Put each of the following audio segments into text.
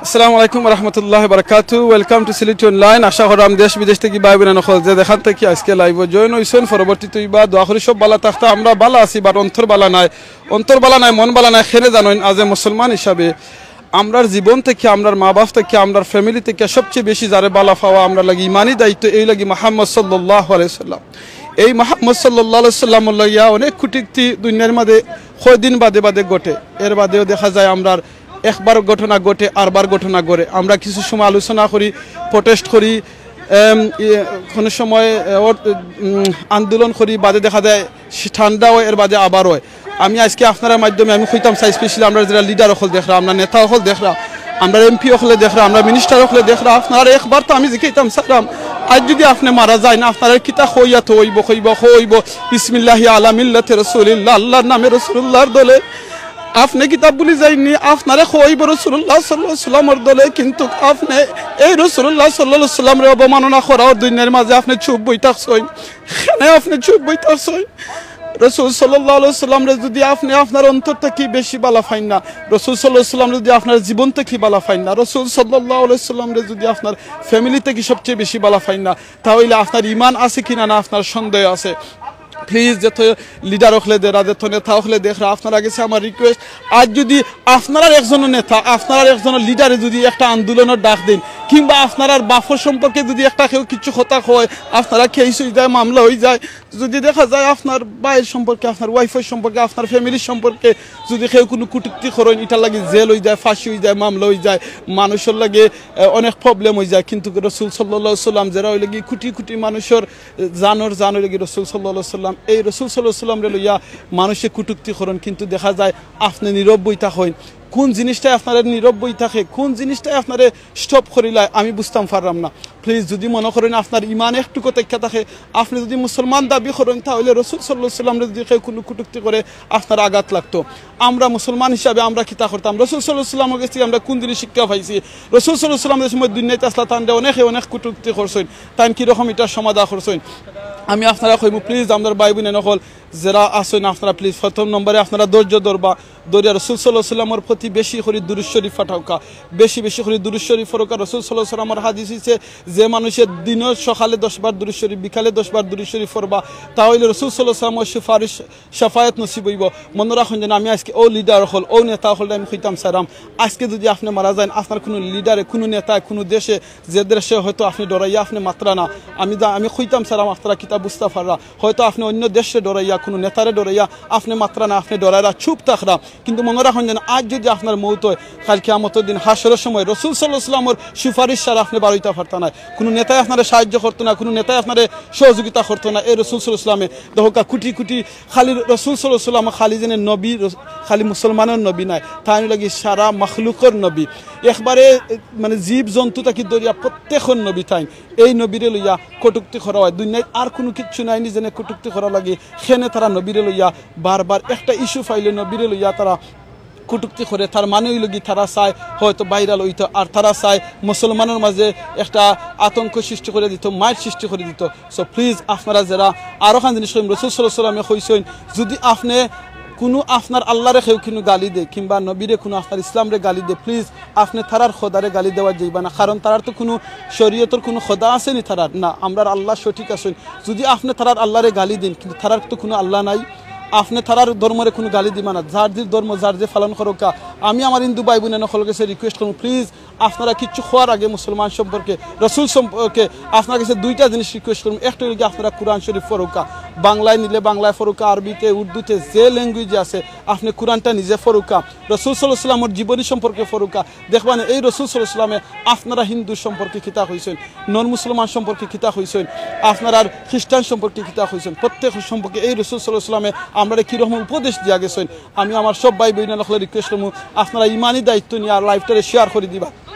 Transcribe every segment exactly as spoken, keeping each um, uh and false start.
আসসালামু আলাইকুম ওয়া রাহমাতুল্লাহি ওয়া বারাকাতুহু। Welcome to Sylhet Online. আশা করলাম দেশ বিদেশ থাকি ভাই বোন অকল যে যেখান থাকি আজকে live-ও join অইছইন, পরবর্তীতে অইবা। দোয়া করি সব ভালা থাকতা। আমরা ভালা আছি, but অন্তর ভালা নাই। অন্তর ভালা নাই, মন ভালা নাই। কেনে জানইন, as a মুসলমান হিসাবে আমরার জীবন থাকি, আমরার মা বাপ থাকি, আমরার family থাকি সবচেয়ে বেশি যারে ভালা পাওয়া আমরার লাগি ইমানি দায়িত্ব। এই লাগি মুহাম্মদ সাল্লাল্লাহু আলাইহি সাল্লাম, এই মুহাম্মদ সাল্লাল্লাহু আলাইহি সাল্লামর লইয়া অনেক কটূক্তি দুনিয়ার মাঝে কয়দিন বাদে বাদে ঘটে। এর বাদেও দেখা যায় আমরার একবার ঘটনা ঘটে, আরবার ঘটনা ঘটে। আমরা কিছু সময় আলোচনা করি, protest করি, এম, ইয়ে, কোনো সময়, এ, ওর, উম, আন্দোলন করি, বাদে দেখা যায় সে ঠান্ডা হয়, এর বাদে আবার হয়। আমি আজকে আপনারার মাধ্যমে আমি কইতাম চাই, specially আমরা যারা leader অকল দেখরা, আমরা নেতা অকল দেখরা, আমরা এমপি অকলে দেখরা, আমরা minister অকলে দেখরা, আপনারা একবার তো আমি জিকাইতাম চাইরাম, আজ যদি আপনে মারা যাইন, আপনারে কিতা কইয়া তো অইবো, কইবো, কইবো, বিসমিল্লাহি আলা মিল্লাতে রাসূলিল্লাহ, আল্লাহর নামে রাসূলুল্লাহর দলে। আপনে কিতা ভুলি যাইননি? আপনারে কইবো রাসূলুল্লাহ সাল্লাল্লাহু আলাইহি সাল্লামর দলে, কিন্তু আপনে এই রাসূলুল্লাহ সাল্লাল্লাহু আলাইহি সাল্লামরে অবমাননা করার দুনিয়ার মাঝে আপনে চুপ বই থাকছইন। কেনে আপনে চুপ বই থাকছইন? রাসূল সাল্লাল্লাহু আলাইহি সাল্লামরে যদি আপনে আপনার অন্তর থাকি বেশি ভালা পাইন না, রাসূল সাল্লাল্লাহু আলাইহি সাল্লামরে যদি আপনার জীবন থাকি ভালা পাইন না, রাসূল সাল্লাল্লাহু আলাইহি সাল্লামরে যদি আপনার family থাকি সবচেয়ে বেশি ভালা পাইন না, তাহলে আপনার ইমান আছে কিনা না আপনার সন্দেহ আছে। Please, যত leader অকলে দেখরা, যত নেতা অকলে দেখরা, আপনারার গেছে আমার request, আজ যদি আপনারার একজন নেতা, আপনারার একজন leader-এ যদি একটা আন্দোলনের ডাক দেন, কিংবা আপনারার বাপর সম্পর্কে যদি একটা কেউ কিছু কথা কয়, আপনারা case অই যায়, মামলা অই যায়, যদি দেখা যায় আপনার ভাইর সম্পর্কে, আপনার wife-র সম্পর্কে, আপনার family-র সম্পর্কে যদি কেউ কোনো কটূক্তি করেন, ইটার লাগি জেল অই যায়, ফাঁসি অই যায়, মামলা অই যায়, মানুষর লাগি, আহ, অনেক problem অই যায়। কিন্তু রাসূল সাল্লাল্লাহু আলাইহি সাল্লাম যেরা অইলো গি কোটি কোটি মানুষর জানর জান অইলো গি রাসূল সাল্লাল্লাহু আলাইহি সাল্লাম। এই রাসূল সাল্লাল্লাহু আলাইহি সাল্লামরে লইয়া মানুষে কটূক্তি করেন, কিন্তু দেখা যায় আপনে নীরব বই থাকইন। কোন জিনিসটায় আপনারে নীরব বই থাকে, কোন জিনিসটায় আপনারে stop করিলায়, আমি বুঝতাম পারলাম না। Please, যদি মনে করেন আপনার ইমান একটুকু টিকা থাকে, আপনে যদি মুসলমান দাবি করেন, তাহলে রাসূল সাল্লাল্লাহু আলাইহি সাল্লামরে যদি কেউ কোনো কটূক্তি করে, আপনার আঘাত লাগতো। আমরা মুসলমান হিসাবে আমরা কিতা করতাম? রাসূল সাল্লাল্লাহু আলাইহি সাল্লামর গেছ থাকি আমরা কোন জিনিস শিক্ষা পাইছি? রাসূল সাল্লাল্লাহু আলাইহি সাল্লাম যে সময় দুনিয়াত আসলা, তানরে অনেকে অনেক কটূক্তি করছইন, তাইন কিরকম ইটার সমাধা করছইন? আমি আপনারা কইমু, please, আমরার ভাই বোন অকল যেরা আছইন, আপনারা please প্রথম নম্বরে আপনারা ধৈর্য ধরবা, ধরিয়া রাসূল সাল্লাল্লাহু আলাইহি সাল্লামর প্রতি বেশি করি দুরূদ শরীফ পাঠাউক্কা, বেশি বেশি করি দুরূদ শরীফ পড়উক্কা। রাসূল সাল্লাল্লাহু আলাইহি সাল্লামর হাদিস অইছে, যে মানুষে দিনর সকালে দশ বার দুরূদ শরীফ, বিকালে দশ বার দুরূদ শরীফ পড়বা, তা অইলে রাসূল সাল্লাল্লাহু আলাইহি সাল্লামর সুপারিশ, শাফায়াত নসিব অইবো। মনো রাখইন যেন আমি আজকে অউ leader অকল, অউ নেতা অকলরে আমি কইতাম চাইরাম, আজকে যদি আপনে মারা যাইন, আপনার কোনো leader-এ, কোনো নেতায়, কোনো দেশে, যে দেশে হয়তো আপনে ডরাইয়া আপনে মাতরা না, আমি দা-, আমি কইতাম চাইরাম আপনারা কিতা বুঝতা পাররা, হয়তো আপনে অন্য দেশরে ডরাইয়া, কোনো নেতারে ডরাইয়া আপনে মাতরা না, আপনে ডরাইরা চুপ থাকরা। কিন্তু মনো রাখইন যেন আজ যদি আপনার মউত অয়, কাইল কিয়ামতর দিন হাশরর সময় রাসূল সাল্লাল্লাহু আলাইহি সাল্লামর সুপারিশ ছাড়া আপনে বারইতা পারতা নায়। কোনো নেতায় আপনারে সাহায্য করতো না, কোনো নেতায় আপনারে সহযোগিতা করতো না। এই রাসূল সাল্লাল্লাহু আলাইহি সাল্লামে দেখউক্কা কোটি কোটি খালি রাসূল সাল্লাল্লাহু আলাইহি সাল্লাম খালি যেন নবী, রস-, খালি মুসলমানর নবী নায়, তাইন লাগি সারা মখলুকর নবী। একবারে, এ, মানে জীব জন্তু থাকি ধরিয়া প্রত্যেকর নবী তাইন। এই নবীরে লইয়া কটূক্তি করা হয়। দুনিয়াত আর কোনো কিচ্ছু নাইনি যেন কটূক্তি করা লাগে। কেনে তারা নবীরে লইয়া বারবার একটা issue পাইলে নবীরে লইয়া তারা কটূক্তি করে। তার মানে অইলো গি তারা চায় হয়তো viral অইতো, আর তারা চায় মুসলমানর মাঝে একটা আতঙ্ক সৃষ্টি করি দিতো, মাইর সৃষ্টি করি দিতো। So please, আপনারা যেরা, আরোখান জিনিস কইমু, রাসূল সাল্লাল্লাহু আলাইহি সাল্লামে কইছইন, যদি আপনে কোনো আপনার আল্লাহরে কেউ কোনো গালি দেয়, কিংবা নবীরে কোনো আপনার ইসলামরে গালি দেয়, please, আপনে তারার খোদারে গালি দেওয়া যাইবা না, কারণ তারার তো কোনো শরীয়তর কোনো খোদা আছেনি তারার না, আমরার আল্লাহ সঠিক আছইন। যদি আপনে তারার আল্লাহরে গালি দেইন, কিন্তু তারার তো কোনো আল্লাহ নাই, আপনে তারার ধর্মরে কোনো গালি দিবা না, যার যে ধর্ম, যার যে পালন করউক্কা। আমি আমার হিন্দু ভাই বোন অকলর গেছে request করমু, please, আপনারা কিচ্ছু কওয়ার আগে মুসলমান সম্পর্কে, রাসূল সম্পর্কে আপনার গেছে দুইটা জিনিস request করমু। একটা অইলো গি আপনারা কোরআন শরীফ পড়উক্কা, বাংলায় নিলে বাংলায় পড়উক্কা, আরবিতে, উর্দুতে, যে language-এ আছে, আপনে কোরআনটা নিজে পড়উক্কা, রাসূল সাল্লাল্লাহু আলাইহি সাল্লামর জীবনী সম্পর্কে পড়উক্কা। দেখবা না, এই রাসূল সাল্লাল্লাহু আলাইহি সাল্লামে আপনারা হিন্দু সম্পর্কে কিতা কইছইন, নন মুসলমান সম্পর্কে কিতা কইছইন, আপনারার খ্রিস্টান সম্পর্কে কিতা কইছইন, প্রত্যেক সম্পর্কে এই রাসূল সাল্লাল্লাহু আলাইহি সাল্লামে আমরারে কিরকম উপদেশ দিয়া গেছইন। আমি আমার সব ভাই বোন অকলরে request করমু, আপনারা ইমানি দায়িত্ব নিয়া live-টারে share করি দিবা।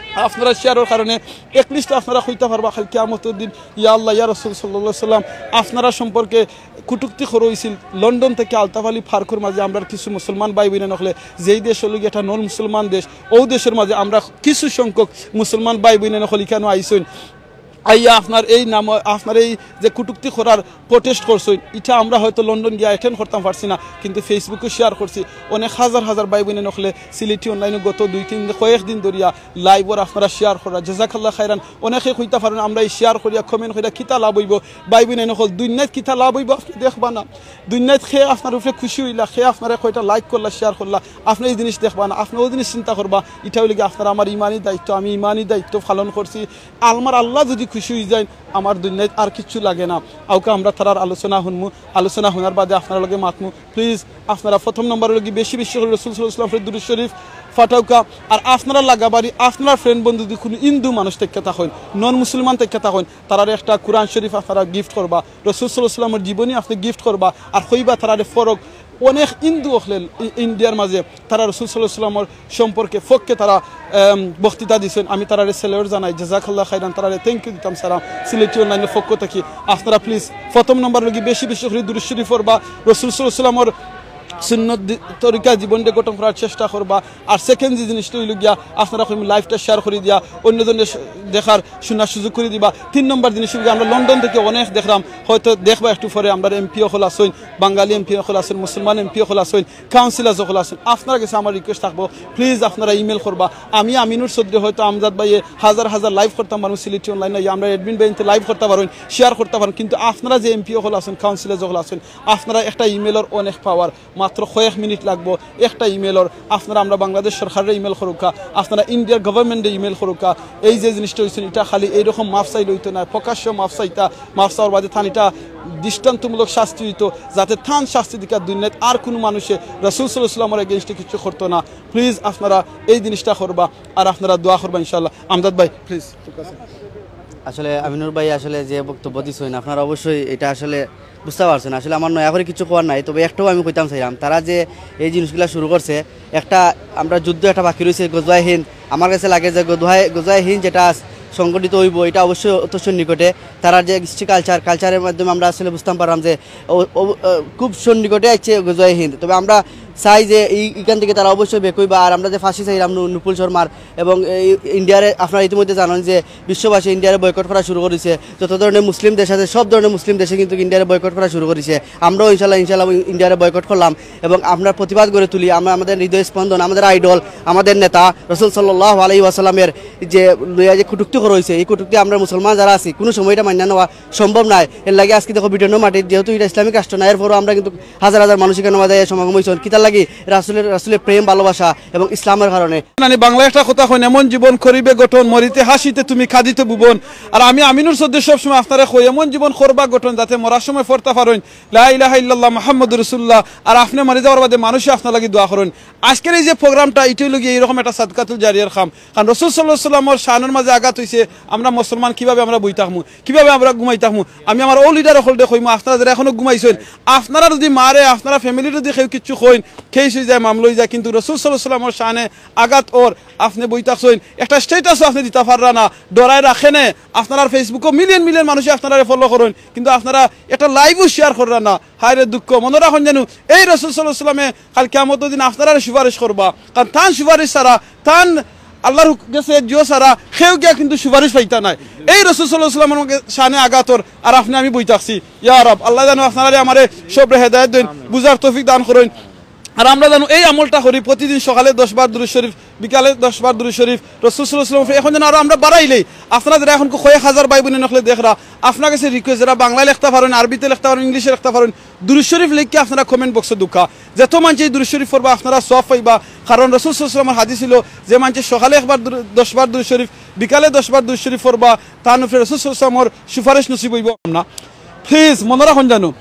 আপনারা share-র কারণে at least আপনারা কইতা পারবা কাইল কিয়ামতর দিন, "ইয়া আল্লাহ, ইয়া রাসূল সাল্লাল্লাহু আলাইহি সাল্লাম, আপনারা সম্পর্কে কটূক্তি করা অইছিল।" লন্ডন থাকি আলতাফ আলী পার্কর মাঝে আমরার কিছু মুসলমান ভাই বোন অকলে, যেই দেশ অইলো গি একটা নন মুসলমান দেশ, অউ দেশর মাঝে আমরা কিছু সংখ্যক মুসলমান ভাই বোন অকল ইখানো আইছইন। আইয়া আপনার এই নাম, আপনার এই যে কটূক্তি করার প্রোটেস্ট করছইন, ইটা আমরা হয়তো লন্ডন গিয়া অ্যাটেন্ড করতাম পারছি না, কিন্তু Facebook-ও শেয়ার করছি। অনেক হাজার হাজার ভাই বোনে অকলে সিলেটি অনলাইনো গত দুই তিন দিন, কয়েকদিন ধরিয়া লাইভর আপনারা শেয়ার করা, জাজাকাল্লাহ খাইরান। অনেকে কইতা পারইন, আমরা এই শেয়ার করিয়া, কমেন্ট করিয়া কিতা লাভ অইবো? ভাই বোনে অকল, দুনিয়াত কিতা লাভ অইবো আপনে দেখবা না। দুনিয়াত কে আপনার উপরে খুশি অইলা, কে আপনারে কয়টা লাইক করলা, শেয়ার করলা, আপনে এই জিনিস দেখবা না, আপনে ওই জিনিস চিন্তা করবা। ইটা অইলো গি আপনার আমার ইমানি দায়িত্ব, আমি ইমানি দায়িত্ব পালন করছি। আমার আল্লাহ যদি খুশি অইযাইন, আমার দুনিয়াত আর কিচ্ছু লাগে না। আউকা আমরা তারার আলোচনা হুনমু, আলোচনা হুনার বাদে আপনারার লগে মাতমু। প্লিজ আপনারা প্রথম নম্বর অইলো গি বেশি বেশি করি রসুল সাল্লাল্লাহু আলাইহি ওয়াসাল্লামর দুরূদ শরীফ পাঠাউকা। আর আপনারার লাগাবাড়ি, আপনারার ফ্রেন্ড বন্ধু যদি কুনু হিন্দু মানুষ থাকিয়া থাকইন, নন মুসলমান থাকিয়া থাকইন, তারারে একটা কোরআন শরীফ আপনারা গিফট করবা, রসুল সাল্লাল্লাহু আলাইহি ওয়াসাল্লামর জীবনী আপনে গিফট করবা, আর কইবা তারারে ফরক। অনেক হিন্দু অকলে ই-, ইন্ডিয়ার মাঝে তারা রসুল সাল্লাল্লাহু আলাইহি ওয়াসাল্লামর সম্পর্কে, পক্ষে তারা, এম, বক্তৃতা দিছইন। আমি তারারে স্যালুট জানাই, জাজাকাল্লাহ খাইরান, তারারে থ্যাংক ইউ দিতাম সালাম সিলেটি অনলাইনর পক্ষ থাকি। আপনারা প্লিজ প্রথম নম্বর অইলো গি বেশি বেশি করি দুরূদ শরীফ পড়বা, রসুল সাল্লাল্লাহু আলাইহি ওয়াসাল্লামর সুন্নত দি-, তরিকা জীবনটা গঠন করার চেষ্টা করবা। আর সেকেন্ড যে জিনিসটা অইলো গিয়া, আপনারা কইমু লাইভটা শেয়ার করি দিয়া অন্যজনরে শ-, দেখার, শোনার সুযোগ করি দিবা। তিন নম্বর জিনিস অইলো গিয়া, আমরা লন্ডন থাকি অনেক দেখরাম, হয়তো দেখবা একটু পরে, আমরার এমপি অকল আছইন, বাঙালি এমপি অকল আছইন, মুসলমান এমপি অকল আছইন, কাউন্সিলর অকল আছইন। আপনারার গেছে আমার রিকোয়েস্ট থাকবো, প্লিজ আপনারা ইমেইল করবা। আমি আমিনুর চৌধুরী হয়তো আমজাদ ভাইয়ে হাজার হাজার লাইভ করতাম পারমু সিলেটি অনলাইনো, আমরা অ্যাডমিন ভাইন্তে লাইভ করতা পারইন, শেয়ার করতা পারইন, কিন্তু আপনারা যে এমপি অকল আছইন, কাউন্সিলর অকল আছইন, আপনারা একটা ইমেইলর অনেক পাওয়ার। মাত্র কয়েক মিনিট লাগবো একটা ইমেইলর। আপনারা আমরা বাংলাদেশ সরকাররে ইমেইল করুকা, আপনারা ইন্ডিয়ার গভর্নমেন্টে ইমেইল করুকা। এই যে জিনিসটা অইছে, ইটা খালি এইরকম মাফ চাইলে অইতো নায়, প্রকাশ্য মাফ চাইতা, মাফ চাওয়ার বাদে তান ইটা দৃষ্টান্তমূলক শাস্তি অইতো, যাতে তান শাস্তি দিকা দুনিয়াত আর কুনু মানুষে রসুল সাল্লাল্লাহু আলাইহি ওয়াসাল্লামর এগেইনস্টে কিছু করতো না। প্লিজ আপনারা এই জিনিসটা করবা, আর আপনারা দোয়া করবা ইনশাআল্লাহ। আমজাদ ভাই, প্লিজ। আসলে আমিনুর ভাই আসলে যে বক্তব্য দিছইন, আপনারা অবশ্যই এটা আসলে বুঝতা পারছইন। আসলে আমার নয়া করি কিছু কওয়ার নাই, তবে একটাউ আমি কইতাম চাইরাম, তারা যে এই জিনিসগুলা শুরু করছে, একটা আমরা যুদ্ধ একটা বাকি রইছে, গজওয়ায়ে হিন্দ। আমার গেছে লাগে যে গজওয়ায়ে, গজওয়ায়ে হিন্দ যেটা আস-, সংগঠিত অইবো, এটা অবশ্যই অত সন্নিকটে। তারার যে কৃষ্টি কালচার, কালচারের মাধ্যমে আমরা আসলে বুঝতাম পাররাম যে ও, ও, আহ, খুব সন্নিকটে আইছে গজওয়ায়ে হিন্দ। তবে আমরা চাই যে এই, ইখান থাকি তারা অবশ্যই back অইবা। আর আমরা যে ফাঁসি চাইরাম নু-, নুপুল শর্মার, এবং এই ইন্ডিয়ারে আপনারা ইতিমধ্যে জানইন যে বিশ্ববাসী ইন্ডিয়ারে বয়কট করা শুরু করিছে। যত ধরনের মুসলিম দেশ আছে, সব ধরনের মুসলিম দেশে কিন্তু ইন্ডিয়ারে বয়কট করা শুরু করিছে। আমরাও ইনশাল্লাহ, ইনশাল্লাহ ইন্ডিয়ারে বয়কট করলাম এবং আমরা প্রতিবাদ গড়ে তুলি। আমরা আমাদের হৃদয় স্পন্দন, আমাদের আইডল, আমাদের নেতা রসুল সাল্লাল্লাহু আলাইহি ওয়াসাল্লামের যে লইয়া যে কটূক্তি করা অইছে, এই কটূক্তি আমরা মুসলমান যারা আছি, কুনু সময় এটা মাইনা নেওয়া সম্ভব নায়। এর লাগি আজকে দেখো ব্রিটেনর মাটিত, যেহেতু এটা ইসলামিক রাষ্ট্র না, এরপরও আমরা কিন্তু হাজার হাজার মানুষ ইখানো মাঝে সমাগম অইছইন। কিতার লাগি? রাসুলের, রাসুলের প্রেম, ভালোবাসা এবং ইসলামের কারণে। মানে বাংলা একটা কথা কইন, "এমন জীবন করিবে গঠন, মরিতে হাসিতে তুমি কাঁদিতে ভুবন।" আর আমি আমিনুর চৌধুরী সবসময় আপনারে কই, এমন জীবন করবা গঠন যাতে মরার সময় পড়তা পারইন, "লা ইলাহা ইল্লাল্লাহ মুহাম্মাদুর রাসুলুল্লাহ।" আর আপনে মরি যাওয়ার বাদে মানুষে আপনার লাগি দোয়া করইন। আজকের এই যে প্রোগ্রামটা, এটা অইলো গিয়া এইরকম একটা সাদকাতুল জারিয়ার কাম। কারণ রসুল সাল্লাল্লাহু আলাইহি ওয়াসাল্লামর শানের মাঝে আঘাত অইছে, আমরা মুসলমান কিভাবে আমরা বই থাকমু, কিভাবে আমরা ঘুমাই থাকমু? আমি আমার অউ লিডার অকলরে কইমু, আপনারা যেরা এখনো ঘুমাইছইন, আপনারা যদি মারে, আপনারা ফ্যামিলির যদি কেউ কিচ্ছু কইন, কেস অইযায়, মামলা অইযায়, কিন্তু রসুল সাল্লাল্লাহু আলাইহি ওয়াসাল্লামর শানে আঘাত অর, আপনে বই থাকছইন, একটা স্ট্যাটাসও আপনে দিতা পাররা না, ডরায় রাখে নে, আপনারার Facebook-ও মিলিয়ন মিলিয়ন মানুষে আপনারারে ফলো করইন, কিন্তু আপনারা একটা লাইভও শেয়ার কররা না। হায় রে দুঃখ, মনো রাখইন যেন এই রসুল সাল্লাল্লাহু আলাইহি ওয়াসাল্লামে কাল কিয়ামতর দিন আপনারারে সুপারিশ করবা, কারণ তান সুপারিশ ছাড়া, তান আল্লাহর হুক-, গেছে জিও ছাড়া কেউ গিয়া কিন্তু সুপারিশ পাইতা নায়। এই রসুল সাল্লাল্লাহু আলাইহি ওয়াসাল্লামর শানে আঘাত অর, আর আপনে আমি বই থাকছি। ইয়া রব, আল্লাহ যেন আপনারারে আমারে সবরে হেদায়েত দেইন, বুঝার তৌফিক দান করইন। আর আমরা যেন এই আমলটা করি, প্রতিদিন সকালে দশ বার দুরূদ শরীফ, বিকালে দশ বার দুরূদ শরীফ, রসুল সাল্লাল্লাহু আলাইহি ওয়াসাল্লাম, এখন যেন আরো আমরা বাড়াইলাই। আপনারা যেরা এখন কয়েক হাজার ভাই বোন অকলে দেখরা, আপনার গেছে রিকোয়েস্ট, যেরা বাংলায় লেখতা পারইন, আরবিতে লেখতা পারইন, ইংলিশে লেখতা পারইন, দুরূদ শরীফ লেখিয়া আপনারা কমেন্ট বক্সো দুকা। যত মানষে এই দুরূদ শরীফ পড়বা, আপনারা সওয়াব পাইবা। কারণ রসুল সাল্লাল্লাহু আলাইহি ওয়াসাল্লামর হাদিস অইলো, যে মানষে সকালে একবার দুরূ-, দশ বার দুরূদ শরীফ, বিকালে দশ বার দুরূদ শরীফ পড়বা, তান উপরে রসুল সাল্লাল্লাহু আলাইহি ওয়াসাল্লামর সুপারিশ নসিব অইবো না। প্লিজ মনো রাখইন যেন,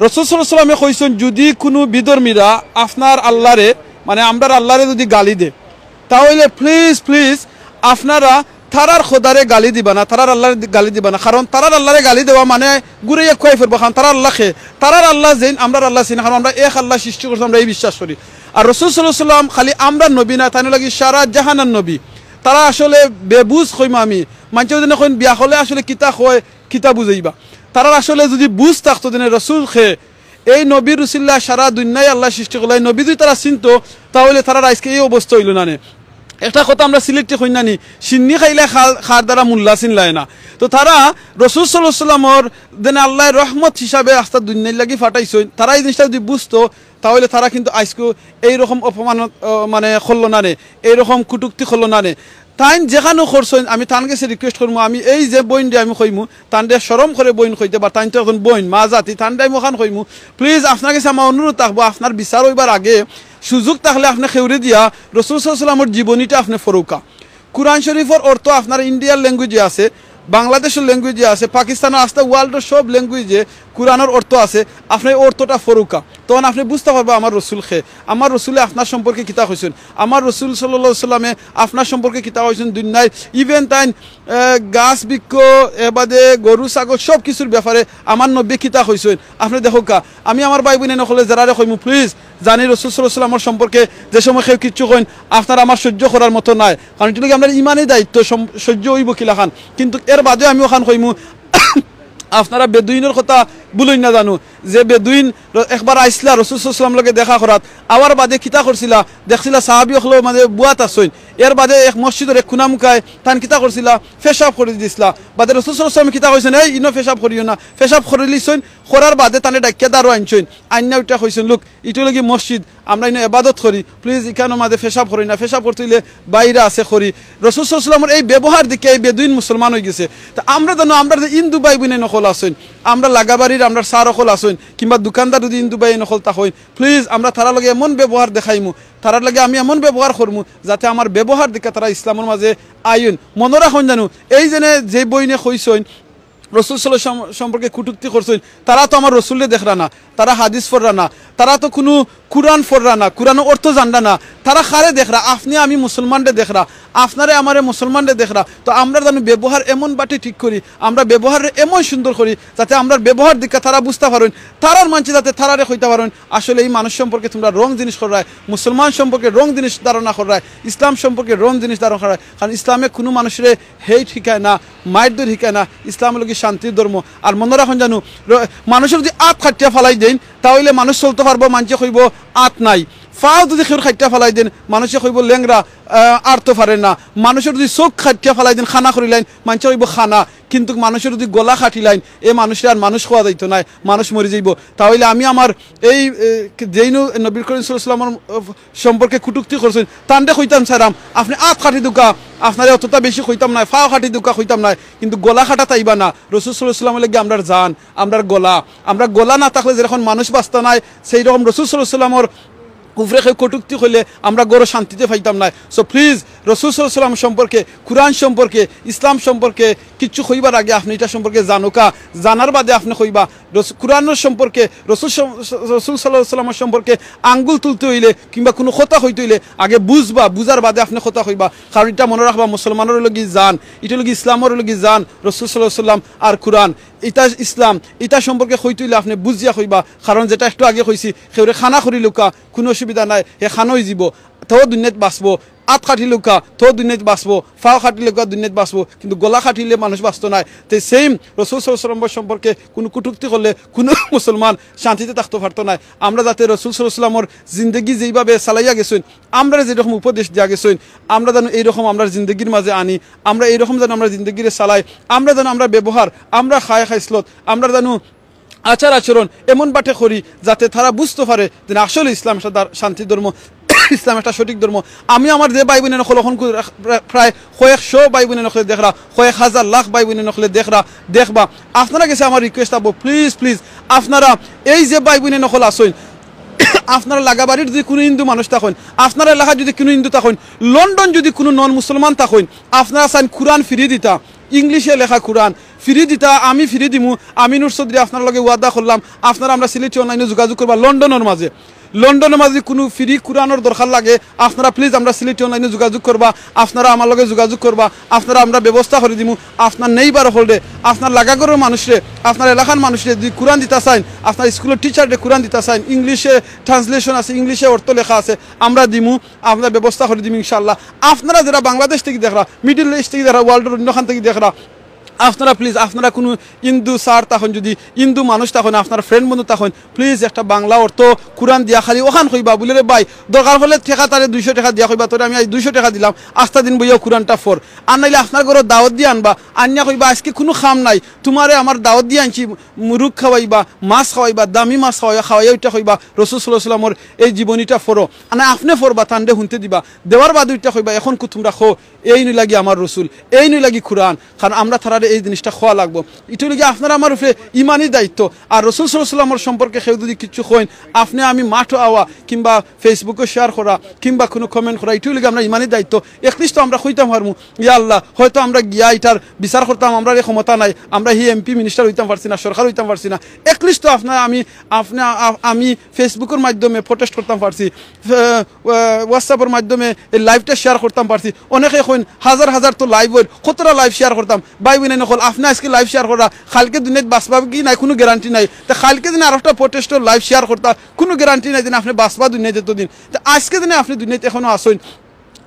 রসুল সাল্লাল্লাহু আলাইহি ওয়াসাল্লামে কইছইন, যদি কুনু বিধর্মীরা আপনার আল্লাহরে, মানে আমরার আল্লাহরে যদি গালি দে, তাহলে প্লিজ, প্লিজ আপনারা তারার খোদারে গালি দিবা না, তারার আল্লাহরে দি-, গালি দিবা না। কারণ তারার আল্লাহরে গালি দেওয়া মানে গুড়াইয়া খুয়াই ফেলবো। কারণ তারার আল্লাহ কে? তারার আল্লাহ যেইন, আমরার আল্লাহ সেইন। কারণ আমরা এক আল্লাহ সৃষ্টি করছে, আমরা এই বিশ্বাস করি। আর রসুল সাল্লাল্লাহু আলাইহি ওয়াসাল্লাম খালি আমরার নবী না, তাইন লাগি সারা জাহানার নবী। তারা আসলে বেবুঝ কইমু আমি। মানষে যদি কইন বিয়া করলে আসলে কিতা কয়, কিতা বুঝাইবা? তারার আসলে যদি বুঝ থাকতো, দিনে রসুল কে, এই নবীর উসিলায় সারা দুনিয়ায় আল্লাহ সৃষ্টি করলা, এই নবী যদি তারা চিনতো, তাহলে তারার আজকে এই অবস্থা অইলো না নে। একটা কথা আমরা সিলেটি কইন না নি, "শিন্নি খাইলে খার, খার দ্বারা মোল্লা চিনলায় না।" তো তারা রসুল সাল্লাল্লাহু আলাইহি ওয়াসাল্লামর যেন আল্লায় রহমত হিসাবে আস্তা দুনিয়ার লাগি পাঠাইছইন, তারা এই জিনিসটা যদি বুঝতো, তাহলে তারা কিন্তু আইজকু এইরকম অপমান, আহ, মানে, করলো না নে, এইরকম কটূক্তি করলো না নে। তাইন যেখানো করছইন, আমি তান গেছে request করমু, আমি এই যে বইনরে আমি কইমু, তানরে শরম করে বইন কইতে, বা তাইন তো এখন বইন, মা জাতি, তানরে আমি ওখান কইমু, please, আপনার গেছে আমার অনুরোধ থাকবো, আপনার বিচার অইবার আগে সুযোগ থাকলে আপনে কেউরে দিয়া রসুল সাল্লাল্লাহু আলাইহি ওয়াসাল্লামর জীবনীটা আপনে ফরুকা। কুরআন শরীফর অর্থ আপনার ইন্ডিয়ার language-এ আছে, বাংলাদেশর language-এ আছে, পাকিস্তানর আস্তা world-র সব language-এ কুরআনর অর্থ আছে। আপনে অর্থটা ফরুকা, তখন আপনে বুঝতা পারবা আমার রসুল কে, আমার রসুলে আপনার সম্পর্কে কিতা কইছইন, আমার রসুল সাল্লাল্লাহু আলাইহি ওয়াসাল্লামে আপনার সম্পর্কে কিতা কইছইন। দুনিয়ায় even তাইন, আহ, গাছ বৃক্ষ, এবাদে গরু ছাগল সব কিছুর ব্যাপারে আমার নবী কিতা কইছইন। আপনে দেখউক্কা, আমি আমার ভাই বইন অকলরে যারারে কইমু, please, জানি রসুল সাল্লাল্লাহু আলাইহি ওয়াসাল্লামর সম্পর্কে যে সময় কেউ কিচ্ছু কইন, আপনার আমার সহ্য করার মতো নায়, কারণ ইটা লাগি আমরার ইমানি দায়িত্ব, সম-, সহ্য অইবো কিলাখান। কিন্তু এর বাদে আমি ওখান কইমু, আপনারা বেদুইনর কথা ভুলইন না জানু, যে বেদুইন র-, একবার আইছলা রসুল সাল্লাল্লাহু আলাইহি ওয়াসাল্লামর লগে দেখা করাত, আওয়ার বাদে কিতা করছিলা, দেখছিলা সাহাবি অকলর মাঝে বুয়াত আছইন, এর বাদে এক মসজিদর এক কুনা মুখায় তান কিতা করছিলা, পেশাব করি দিছলা। বাদে রসুল সাল্লাল্লাহু আলাইহি ওয়াসাল্লামে কিতা কইছইন, "এই, ইনো পেশাব করিও না।" পেশাব করিলিছইন, করার বাদে তানে ডাকিয়া দারো আনছইন, আইন্না উঠা কইছইন, "Look, ইটা লাগি মসজিদ, আমরা ইনো এবাদত করি, please, ইখানর মাঝে পেশাব করি না, পেশাব করতে অইলে বাইরে আছে করি।" রসুল সাল্লাল্লাহু আলাইহি ওয়াসাল্লামর এই ব্যবহার দেখিয়া এই বেদুইন মুসলমান অইগেছে। তা আমরা জানু, আমরার যে হিন্দু ভাই বইন অকল আছইন, আমরার লাগাবাড়ির আমরার স্যার অকল আছইন, কিংবা দোকানদার যদি হিন্দু ভাই অকল থাকইন, please, আমরা তারার লগে এমন ব্যবহার দেখাইমু, তারার লগে আমি এমন ব্যবহার করমু, যাতে আমার ব্যবহার দেখিয়া তারা ইসলামর মাঝে আইন। মনো রাখইন জানু, এই যেনে যে বইনে কইছইন, রসুল সাল্লাল্লাহু আলাইহি ওয়াসাল্লাম সম্পর্কে কটূক্তি করছইন, তারা তো আমার রসুলরে দেখরা না, তারা হাদিস পড়রা না, তারা তো কুনু কুরআন পড়রা না, কুরআনর অর্থ জানরা না, তারা কারে দেখরা? আপনে আমি মুসলমানরে দেখরা, আপনারে আমারে মুসলমানরে দেখরা। তো আমরা জানু ব্যবহার এমন বাটে ঠিক করি, আমরা ব্যবহাররে এমন সুন্দর করি, যাতে আমরার ব্যবহার দেখিয়া তারা বুঝতা পারইন, তারার মানষে যাতে তারারে কইতা পারইন, "আসলে এই মানুষ সম্পর্কে তুমরা wrong জিনিস কররায়, মুসলমান সম্পর্কে wrong জিনিস ধারণা কররায়, ইসলাম সম্পর্কে wrong জিনিস ধারণা কররায়।" কারণ ইসলামে কুনু মানুষরে hate হিকায় না, মাইরধইর হিকায় না, ইসলাম অইলো গি শান্তির ধর্ম। আর মনো রাখইন জানু, র-, মানুষর যদি আত কাটিয়া ফালাই দেইন, তা অইলে মানুষ চলতো পারবো, মানষে কইবো আত নাই। ফাও যদি কেউর কাটিয়া ফালাই দেইন, মানষে কইবো লেংড়া, আহ, আটতো পারে না। মানুষর যদি চউখ কাটিয়া ফালাই দেইন, কানা করিলাইন, মানষে কইবো কানা। কিন্তু মানুষর যদি গলা কাটিলাইন, এ মানুষরে আর মানুষ কওয়া যাইতো নায়, মানুষ মরি যাইবো। তা অইলে আমি আমার এই, এ, যেইনু নবী করিম সাল্লাল্লাহু আলাইহি ওয়াসাল্লামর, আহ, সম্পর্কে কটূক্তি করছইন, তানরে কইতাম চাইরাম, আপনে আত কাটি দেউক্কা, আপনারে অতটা বেশি কইতাম নায়, ফাও কাটি দেউক্কা কইতাম নায়, কিন্তু গলা কাটাত আইবা না। রসুল সাল্লাল্লাহু আলাইহি ওয়াসাল্লামর লাগি আমরার জান, আমরার গলা, আমরার গলা না থাকলে যেরকম মানুষ বাঁচতা নায়, সেই রকম রসুল সাল্লাল্লাহু আলাইহি ওয়াসাল্লামর উপরে কেউ কটূক্তি কইলে আমরা ঘরো শান্তিতে পাইতাম নায়। So please, রসুল সাল্লাল্লাহু আলাইহি ওয়াসাল্লাম সম্পর্কে, কুরআন সম্পর্কে, ইসলাম সম্পর্কে কিচ্ছু কইবার আগে আপনে ইটা সম্পর্কে জানউক্কা, জানার বাদে আপনে কইবা। রস-, কুরআনর সম্পর্কে, রসুল সম-, রসুল সাল্লাল্লাহু আলাইহি ওয়াসাল্লামর সম্পর্কে আঙ্গুল তুলতে অইলে কিংবা কুনু কথা কইতে অইলে আগে বুঝবা, বুঝার বাদে আপনে কথা কইবা। কারণ ইটা মনো রাখবা, মুসলমানর লাগি জান, ইটা অইলো গি ইসলামর লাগি জান, রসুল সাল্লাল্লাহু আলাইহি ওয়াসাল্লাম আর কুরআন, ইটা ইসলাম, ইটা সম্পর্কে কইতে অইলে আপনে বুঝিয়া কইবা। কারণ যেটা একটু আগে কইছি, কেউরে কানা করিলাউক্কা, কুনু অসুবিধা নাই, হে কানা অইযিবো, তেউ দুনিয়াত বাঁচবো, আত কাটিলাউক্কা, তেউ দুনিয়াত বাঁচবো, ফাও কাটিলাউক্কা, দুনিয়াত বাঁচবো, কিন্তু গলা কাটিলে মানুষ বাঁচতো নায়। তে same রসুল সাল্লাল্লাহু আলাইহি ওয়াসাল্লাম সম্পর্কে কুনু কটূক্তি করলে কুনু মুসলমান শান্তিতে থাকতো পারতো নায়। আমরা যাতে রসুল সাল্লাল্লাহু আলাইহি ওয়াসাল্লামর জিন্দেগি যেইভাবে চালাইয়া গেছইন, আমরারে যেরকম উপদেশ দিয়া গেছইন, আমরা জানু এইরকম আমরার জিন্দেগির মাঝে আনি, আমরা এইরকম জানু আমরার জিন্দেগিরে চালাই, আমরা জানু আমরার ব্যবহার, আমরার খায় খাইছলত, আমরা জানু আচার আচরণ এমন বাটে করি যাতে তারা বুঝতো পারে যে না, আসলে ইসলাম একটা দার-, শান্তির ধর্ম, ইসলাম একটা সঠিক ধর্ম। আমি আমার যে ভাই বইন অকল অখন কু-, প্রা-, প্রায় কয়েকশো ভাই বইন অকলরে দেখরা, কয়েক হাজার লাখ ভাই বইন অকলরে দেখরা, দেখবা। আপনারার গেছে আমার request থাকবো, please, please, আপনারা এই যে ভাই বইন অকল আছইন, আপনারার লাগাবাড়ির যদি কুনু হিন্দু মানুষ থাকইন, আপনারার এলাকাত যদি কুনু হিন্দু থাকইন, লন্ডন যদি কুনু non মুসলমান থাকইন, আপনারা চাইন কুরআন free দিতা, ইংলিশে লেখা কুরআন free দিতা, আমি free দিমু। আমি নূর চৌধুরী আপনারার লগে ওয়াদা করলাম, আপনারা আমরার সিলেটি online-ও যোগাযোগ করবা লন্ডনর মাঝে। লন্ডনর মাঝে কুনু free কুরআনর দরকার লাগে, আপনারা please আমরার সিলেটি online-ও যোগাযোগ করবা, আপনারা আমার লগে যোগাযোগ করবা, আপনারা আমরা ব্যবস্থা করি দিমু। আপনার neighbour অকলরে, আপনার লাগাঘরর মানুষরে, আপনার এলাকার মানুষরে যদি কুরআন দিতা চাইন, আপনার স্কুলর teacher-রে কুরআন দিতা চাইন, ইংলিশে translation আছে, ইংলিশে অর্থ লেখা আছে, আমরা দিমু, আমরা ব্যবস্থা করি দিমু ইনশাআল্লাহ। আপনারা যেরা বাংলাদেশ থাকি দেখরা, Middle East থাকি দেখরা, world-র অন্যখান থাকি দেখরা, আপনারা প্লিজ, আপনারা কুনু হিন্দু স্যার তখন, যদি হিন্দু মানুষ তখন, আপনার ফ্রেন্ড বন্ধু তখন, প্লিজ একটা বাংলা অর্থ কুরআন দিয়া খালি অখান কইবা, বুলে, "রে ভাই, দরকার অইলে টেকা তারে দুইশো টেকা দিয়া কইবা, 'তোরে আমি আইজ দুইশো টেকা দিলাম, আস্তা দিন বইয়া কুরআনটা পড়।' আর নাইলে আপনার ঘরো দাওয়াত দিয়া আনবা, আনিয়া কইবা, 'আইজকে কুনু কাম নাই, তুমারে আমার দাওয়াত দিয়া আনছি, মুরুগ খাওয়াইবা, মাছ খাওয়াইবা, দামি মাছ খাওয়াইবা, খাওয়াইয়া ওইটা কইবা, রসুল সাল্লাল্লাহু আলাইহি ওয়াসাল্লামর এই জীবনীটা পড়ো।' আর না, আপনে পড়বা, তানরে হুনতে দিবা, দেওয়ার বাদে ওইটা কইবা, 'এখন কু তুমরা খো, এইন অইলাগি আমার রসুল, এইন অইলাগি কুরআন।' কারণ আমরা তারারে এই জিনিসটা কওয়া লাগবো। ইটা অইলাগি আপনার আমার উপরে ইমানি দায়িত্ব। আর রসুল সাল্লাল্লাহু আলাইহি ওয়াসাল্লামর সম্পর্কে কেউ যদি কিচ্ছু কইন, আপনে আমি মাঠো আওয়া কিংবা Facebook-ও শেয়ার করা কিংবা কুনু কমেন্ট করা, ইটা অইলাগি আমরা ইমানি দায়িত্ব। At least তো আমরা কইতাম পারমু, "ইয়া আল্লাহ, হয়তো আমরা গিয়া ইটার বিচার করতাম, আমরার এই ক্ষমতা নাই, আমরা হি এমপি মিনিস্টার অইতাম পারছি না, সরকার অইতাম পারছি না।" At least তো আপনার আমি, আপনা-, আ-, আমি Facebook-র মাধ্যমে প্রোটেস্ট করতাম পারছি, ফে-, আহ, WhatsApp-র মাধ্যমে এই লাইভটা শেয়ার করতাম পারছি। অনেকে কইন, "হাজার হাজার তো লাইভ অইর, কতটা লাইভ শেয়ার করতাম?" ভাই বইন অকল, আপনে আইজকে লাইভ শেয়ার করা, কাইলকে দুনিয়াত বাঁচবা কি নাই কুনু গ্যারান্টি নাই। তে কাইলকে দিনে আরোকটা প্রোটেস্টর লাইভ শেয়ার করতা, কুনু গ্যারান্টি নাই দিন আপনে বাঁচবা দুনিয়াত এতদিন। তে আইজকে দিনে আপনে দুনিয়াত এখনো আছইন,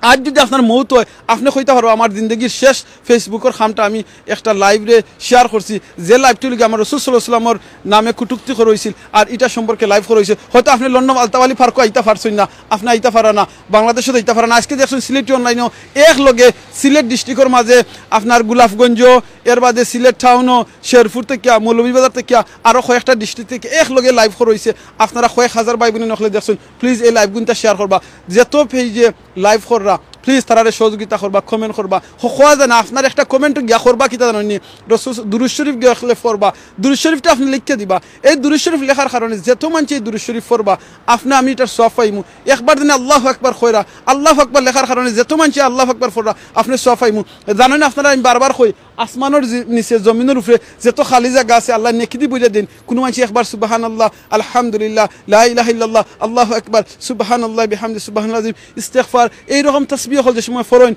আইজ যদি আপনার মউত অয়, আপনে কইতা পারবা, "আমার জিন্দেগির শেষ Facebook-র কামটা আমি একটা লাইভরে শেয়ার করছি, যে লাইভটা অইলাগি আমার রসুল সাল্লাল্লাহু আলাইহি ওয়াসাল্লামর নামে কুটুক্তি করা অইছিল, আর ইটা সম্পর্কে লাইভ করা অইছে।" হয়তো আপনে লন্ডন আলতাবালি পার্কো আইতা পারছইন না, আপনে আইতা পারা না, বাংলাদেশো আইতা পারা না। আইজকে দেখছইন সিলেটি অনলাইনও এক লগে সিলেট ডিস্ট্রিক্টর মাঝে আপনার গোলাপগঞ্জ, এর বাদে সিলেট টাউনও, শেরপুর থাকিয়া, মৌলভীবাজার থাকিয়া, আরো কয়েকটা ডিস্ট্রিক্ট থাকি এক লগে লাইভ করা অইছে। আপনারা কয়েক হাজার ভাই বইন অকলে দেখছইন, প্লিজ এই লাইভগুনতা শেয়ার করবা। যত পেজে লাইভ কররা, প্লিজ তারারে সহযোগিতা করবা, কমেন্ট করবা। হ-, কওয়া যায় না, আপনার একটা কমেন্টও গিয়া করবা কিতা জানইননি, রসুল দুরুদ শরীফ গিয়া অকলে পড়বা, দুরুদ শরীফটা আপনে লেখিয়া দিবা। এই দুরুদ শরীফ লেখার কারণে যত মানষে এই দুরুদ শরীফ পড়বা, আপনে আমি ইটার সওয়াব পাইমু। একবার দিনে আল্লাহু আকবার কইরা, আল্লাহু আকবার লেখার কারণে যত মানষে আল্লাহু আকবার পড়রা, আপনে সওয়াব পাইমু। জানইন আপনারা, আমি বারবার কই, আসমানর জি-, নিচে, জমিনর উপরে যত খালি জাগা আছে, আল্লায় নেকি দি ভরিয়া দেইন। কুনু মানষে একবার সুবহানাল্লাহ, আলহামদুলিল্লাহ, লা ইলাহা ইল্লাল্লাহ, আল্লাহু আকবার, সুবহানাল্লাহ বিহামদি, সুবহানাল আযীম, ইস্তেগফার, এইরকম তাসবিহ অকল যে সময় পড়ইন,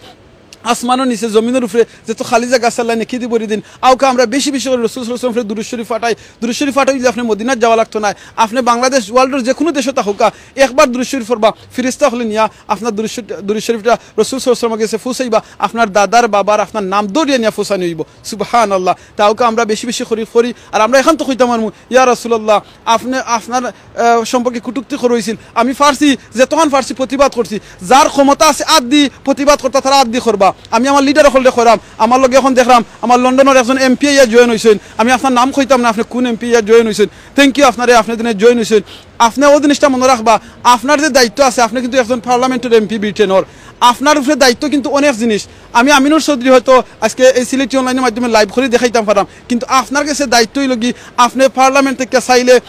আসমানর নিচে, জমিনর উপরে যত খালি জাগা আছে, আল্লায় নেকি দি ভরি দেইন। আউকা আমরা বেশি বেশি করি রসুল সাল্লাল্লাহু আলাইহি ওয়াসাল্লামর উপরে দুরুদ শরীফ পাঠাই। দুরুদ শরীফ পাঠাইলে আপনে মদিনাত যাওয়া লাগতো নায়, আপনে বাংলাদেশ, ওয়ার্ল্ডর যে কুনু দেশো থাকউক্কা, একবার দুরুদ শরীফ পড়বা, ফিরিস্তা অকলে নিয়া আপনার দুরুদ শরীফ, দুরুদ শরীফটা রসুল সাল্লাল্লাহু আলাইহি ওয়াসাল্লামর গেছে পৌঁছাইবা, আপনার দাদার বাবার আপনার নাম ধরিয়া নিয়া পৌঁছানি অইবো। সুবহানাল্লাহ। তে আউকা আমরা বেশি বেশি করি পড়ি। আর আমরা এখান তো কইতাম পারমু, "ইয়া রাসূলুল্লাহ, আপনে, আপনার, আহ, সম্পর্কে কুটুক্তি করা অইছিল, আমি পারছি, যতখান পারছি প্রতিবাদ করছি।" যার ক্ষমতা আছে আত দি প্রতিবাদ করতা, তারা আত দি করবা। আমি আমার লিডার অকলরে কইরাম, আমার লগে এখন দেখরাম আমার লন্ডনর একজন এমপি আইয়া জয়েন অইছইন। আমি আপনার নাম কইতাম না, আপনে কুন এমপি আইয়া জয়েন অইছইন। Thank you আপনারে, আপনে দিনে জয়েন অইছইন। আপনে অউ জিনিসটা মনো রাখবা, আপনার যে দায়িত্ব আছে, আপনে কিন্তু একজন পার্লামেন্টর এমপি ব্রিটেনর, আপনার উপরে দায়িত্ব কিন্তু অনেক জিনিস। আমি আমিনুর চৌধুরী হয়তো আইজকে এই সিলেটি অনলাইনর মাধ্যমে লাইভ করি দেখাইতাম পাররাম, কিন্তু আপনার গেছে দায়িত্ব অইলোগি, আপনে পার্লামেন্ট থাকিয়া চাইলে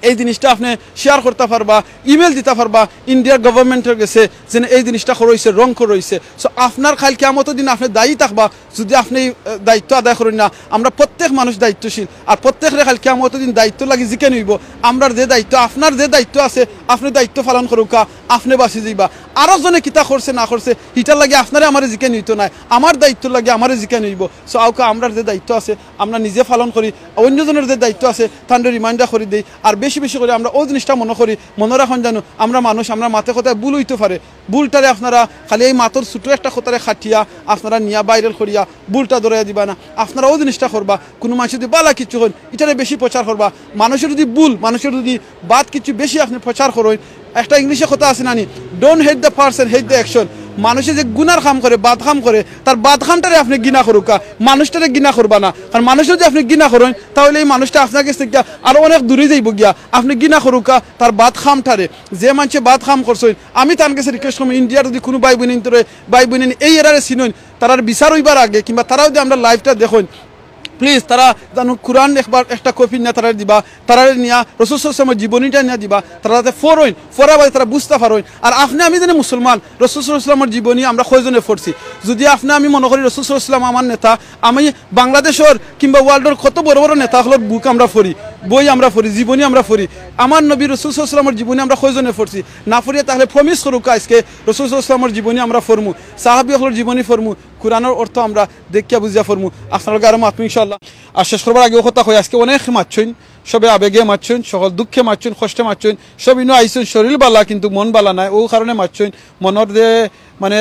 এই জিনিসটা আপনে শেয়ার করতা পারবা, ইমেইল দিতা পারবা ইন্ডিয়ার গভর্নমেন্টর গেছে, যেন এই জিনিসটা করা অইছে, রং করা অইছে। So আপনার কাইল কিয়ামতর দিন আপনে দায়ী থাকবা, যুদি আপনে এই, আহ, দায়িত্ব আদায় করইন না। আমরা প্রত্যেক মানুষ দায়িত্বশীল, আর প্রত্যেকরে কাইল কিয়ামতর দিন দায়িত্বর লাগি জিকানি অইবো। আমরার যে দায়িত্ব, আপনার যে দায়িত্ব আছে, আপনে দায়িত্ব পালন করউক্কা, আপনে বাঁচি যাইবা। আরোকজনে কিতা করছে না করছে, হিটার লাগি আপনারে আমারে জিকানি অইতো নায়, আমার দায়িত্বর লাগি আমারে জিকানি অইবো। So আউকা আমরার যে দায়িত্ব আছে, আমরা নিজে পালন করি, অইন্যজনর যে দায়িত্ব আছে, তানরে রিমাইন্ডার করি দেই। আর বেশি বেশি করি আমরা অউ জিনিসটা মনো করি, মনো রাখইন জানু, আমরা মানুষ, আমরার মাতে কথায় ভুল অইতো পারে, ভুলটারে আপনারা খালি এই মাতর ছুটো একটা কথারে কাটিয়া আপনারা নিয়া ভাইরাল করিয়া ভুলটা ধরাইয়া দিবা না। আপনারা অউ জিনিসটা করবা, কুনু মানষে যুদি বালা কিচ্ছু কইন, ইটারে বেশি প্রচার করবা। মানষর যুদি ভুল, মানষর যুদি বাদ কিচ্ছু বেশি আপনে প্রচার করইন, একটা ইংলিশে কথা আছে না নি, "Don't hate the person, hate the action।" মানষে যে গুনার কাম করে, বাদ কাম করে, তার বাদ কামটারে আপনে ঘৃণা করউক্কা, মানুষটারে ঘৃণা করবা না। কারণ মানুষরে যুদি আপনে ঘৃণা করইন, তাইলে এই মানুষটা আপনার গেছ থাকিয়া আরো অনেক দূরে যাইবো গিয়া। আপনে ঘৃণা করউক্কা তার বাদ কামটারে। যে মানষে বাদ কাম করছইন, আমি তান গেছে রিকোয়েস্ট করমু, ইন্ডিয়ার যুদি কুনু ভাই বইন ইন্তরে, ভাই বইন এই এরারে চিনইন, তারার বিচার অইবার আগে কিংবা তারা যুদি আমরার লাইভটা দেখইন, প্লিজ তারা জানু কুরআন একবার একটা কপি নিয়া তারারে দিবা, তারারে নিয়া রসুল সাল্লাল্লাহু আলাইহি ওয়াসাল্লামর জীবনীটা নিয়া দিবা, তারা যাতে পড়ইন, পড়ার বাদে তারা বুঝতা পারইন। আর আপনে আমি যেন মুসলমান, রসুল সাল্লাল্লাহু আলাইহি ওয়াসাল্লামর জীবনী আমরা কয়জনে পড়ছি? যুদি আপনে আমি মনো করি রসুল সাল্লাল্লাহু আলাইহি ওয়াসাল্লাম আমার নেতা, আমি বাংলাদেশর কিংবা ওয়ার্ল্ডর কত বড় বড় নেতা অকলর বুক আমরা পড়ি, বই আমরা পড়ি, জীবনী আমরা পড়ি। আমার নবী রসুল সাল্লাল্লাহু আলাইহি ওয়াসাল্লামর জীবনী আমরা কয়জনে পড়ছি? না পড়িয়া তাইলে প্রমিস করউক্কা আইজকে রসুল সাল্লাল্লাহু আলাইহি ওয়াসাল্লামর জীবনী আমরা পড়মু, সাহাবী অকলর জীবনী পড়মু, কুরআনর অর্থ আমরা দেখিয়া বুঝিয়া পড়মু। আপনার লগে আরো মাতমু ইনশাআল্লাহ। আর শেষ করবার আগেও কথা কই, আইজকে অনেক মাতছইন, সবে আবেগে মাতছইন, সকল দুঃখে মাতছইন, কষ্টে মাতছইন, সব ইনো আইছইন, শরীর বালা কিন্তু মন বালা নায়, অউ কারণে মাতছইন। মনর যে মানে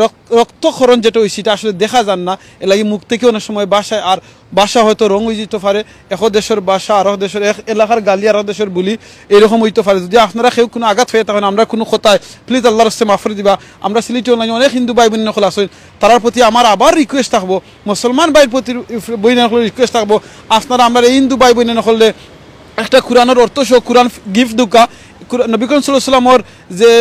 রক-, রক্তক্ষরণ যেটা অইছে, এটা আসলে দেখা যার না। এর লাগি মুখ থাকি অনেক সময় ভাষায় আর ভাষা হয়তো রং অই যাইতো পারে, এক দেশর ভাষা, আরক দেশর, এক এলাকার গালি, আরক দেশর বুলি, এইরকম অইতো পারে। যদি আপনারা কেউ কুনু আঘাত পাইয়া থাকইন আমরার কুনু কথায়, please আল্লার ওয়াস্তে মাফ করি দিবা। আমরার সিলেটি online অনেক হিন্দু ভাই বইন অকল আছইন, তারার প্রতি আমার আবার request থাকবো, মুসলমান ভাইর প্রতি, বইন অকলর request থাকবো, আপনারা আমরার এই হিন্দু ভাই বইন অকলরে একটা কোরআনর অর্থ সহ কোরআন gift দেউক্কা, কোরআন, নবী করিম সাল্লাল্লাহু আলাইহি ওয়াসাল্লামর যে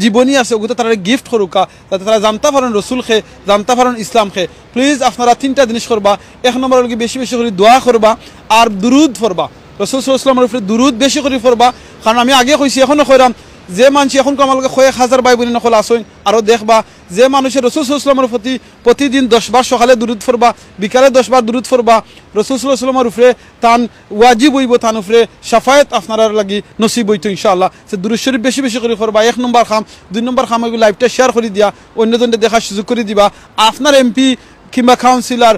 জীবনী আছে, ওগুলো তারারে gift করুক্কা, যাতে তারা জানতা পারইন রসুল কে, জানতা পারইন ইসলাম কে। Please আপনারা তিনটা জিনিস করবা। এক নম্বর অইলো গি বেশি বেশি করি দোয়া করবা আর দুরুদ পড়বা। রসুল সাল্লাল্লাহু আলাইহি ওয়াসাল্লামর উপরে দুরুদ বেশি করি পড়বা, কারণ আমি আগে কইছি, এখনো কইরাম, যে মানষে এখন আমার লগে কয়েক হাজার ভাই বইন অকল আছইন, আরো দেখবা, যে মানষে রসুল সাল্লাল্লাহু আলাইহি ওয়াসাল্লামর প্রতি প্রতিদিন দশ বার সকালে দুরুদ পড়বা, বিকালে দশ বার দুরুদ পড়বা, রসুল সাল্লাল্লাহু আলাইহি ওয়াসাল্লামর উপরে তান ওয়াজিব অইবো, তান উপরে শাফায়াত আপনারার লাগি নসিব অইতো ইনশাআল্লাহ। তে দুরুদ শরীফ বেশি বেশি করি পড়বা, এক নম্বর কাম। দুই নম্বর কাম অইলো live টা share করি দিয়া অন্যজনরে দেখার সুযোগ করি দিবা। আপনার এমপি কিংবা কাউন্সিলর,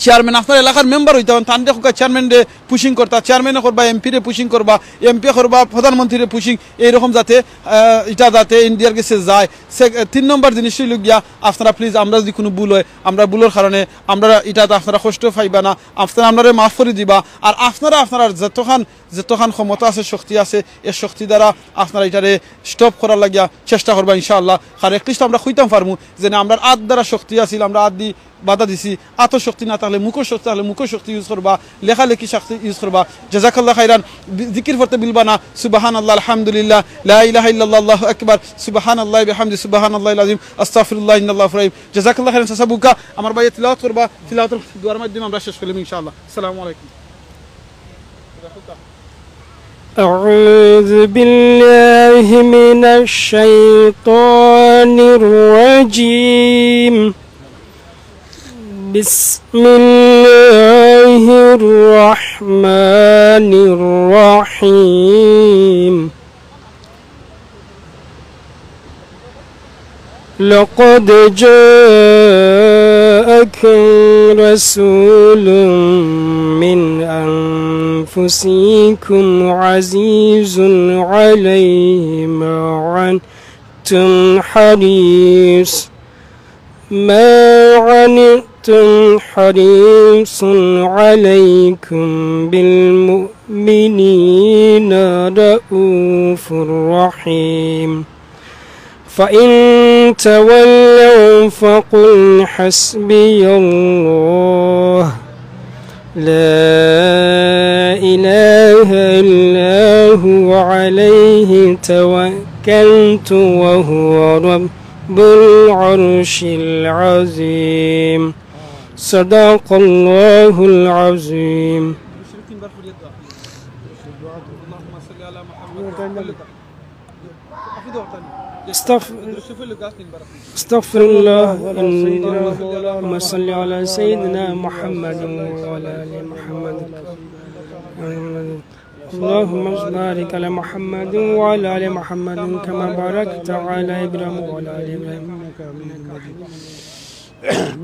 চেয়ারম্যান, আপনার এলাকার মেম্বার অইতা পারইন, তানরে কউক্কা চেয়ারম্যানরে pushing করতা, চেয়ারম্যানে করবা এমপিরে pushing করবা, এমপিয়ে করবা প্রধানমন্ত্রীরে pushing, এইরকম যাতে, আহ, ইটা যাতে ইন্ডিয়ার গেছে যায়। সে-, তিন নম্বর জিনিস অইলো গিয়া, আপনারা please, আমরা যদি কুনু ভুল হয়, আমরার ভুলর কারণে আমরা ইটাত আপনারা কষ্ট পাইবা না, আপনারা আমরারে মাফ করি দিবা। আর আপনারা, আপনারার যতখান, যতখান ক্ষমতা আছে, শক্তি আছে, এ শক্তি দ্বারা আপনারা ইটারে stop করার লাগিয়া চেষ্টা করবা ইনশাআল্লাহ। কারণ at least আমরা কইতাম পারমু যে না, আমরার আত দ্বারা শক্তি আছিল, আমরা আত দি বাধা দিছি। আতর শক্তি না থাকলে, মুখর শক্তি থাকলে, মুখর শক্তি use করবা, লেখালেখি শক্তি use করবা। জাযাকাল্লাহ খাইরান। বি-, জিকির পড়তে ভুলবা না। সুবহানাল্লাহ, আলহামদুলিল্লাহ, লা ইলাহা ইল্লাল্লাহ, আল্লাহু আকবার, সুবহানাল্লাহ বিহামদি, সুবহানাল্লাহুল আযীম, আস্তাগফিরুল্লাহ, ইন্নাল্লাহু গাফুরুর রহিম। জাযাকাল্লাহ খাইরান চাচা বুকা। আমার ভাইয়ে তিলাওয়াত করবা, তিলাওয়াতর দোয়ার মাধ্যমে আমরা শেষ করলাম ইনশাআল্লাহ। আসসালামু আলাইকুম। أعوذ بالله من الشيطان الرجيم. بسم الله الرحمن الرحيم. لقد جاءكم رسول من أنفسكم عزيز عليه ما عنتم حريص، ما عنتم حريص عليكم بالمؤمنين رءوف رحيم. فإن تولوا فقل حسبي الله لا إله إلا هو عليه توكلت وهو رب العرش العظيم. صدق الله العظيم. استغفر، استغفر الله. اللهم صل على سيدنا محمد وعلى آل محمد. اللهم بارك على محمد وعلى آل محمد كما باركت على إبراهيم وعلى آل إبراهيم إنك حميد مجيد.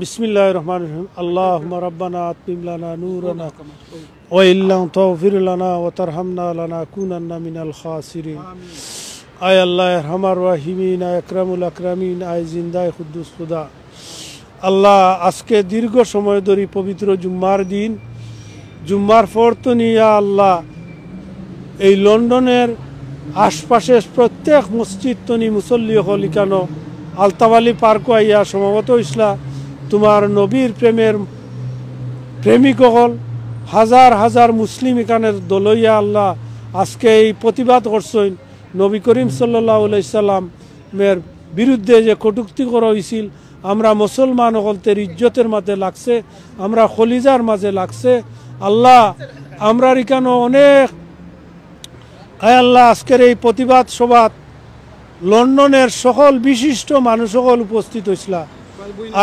بسم الله الرحمن الرحيم. اللهم ربنا أتمم لنا نورنا وإن لم تغفر لنا وترحمنا لنكونن من الخاسرين. আয় আল্লাহ, আরহামার রাহিমিন, আয় আকরামুল আকরামিন, আয় জিন্দায়ে কুদ্দুস খুদা। আল্লাহ, আজকে দীর্ঘ সময় ধরি পবিত্র জুম্মার দিন, জুম্মার পর তনি, ইয়া আল্লাহ, এই লন্ডনের আশপাশে প্রত্যেক মসজিদ তনি মুসল্লি অকল ইকানো আলতাবালি পার্কো আইয়া সমবেত অইছলা। তুমার নবীর প্রেমের প্রেমিক অকল, হাজার হাজার মুসলিম ইকানের দল অইয়া আল্লাহ আজকে এই প্রতিবাদ করছইন। নবী করিম সাল্লাল্লাহু আলাইহি সাল্লামের বিরুদ্ধে যে কটূক্তি করা অইছিল, আমরা মুসলমান অকলতের ইজ্জতের মাঝে লাগছে, আমরা কলিজার মাঝে লাগছে। আল্লাহ, আমরার ইকানো অনেক, আয় আল্লাহ, আজকের এই প্রতিবাদ সভাত লন্ডনের সকল বিশিষ্ট মানুষ অকল উপস্থিত অইছলা।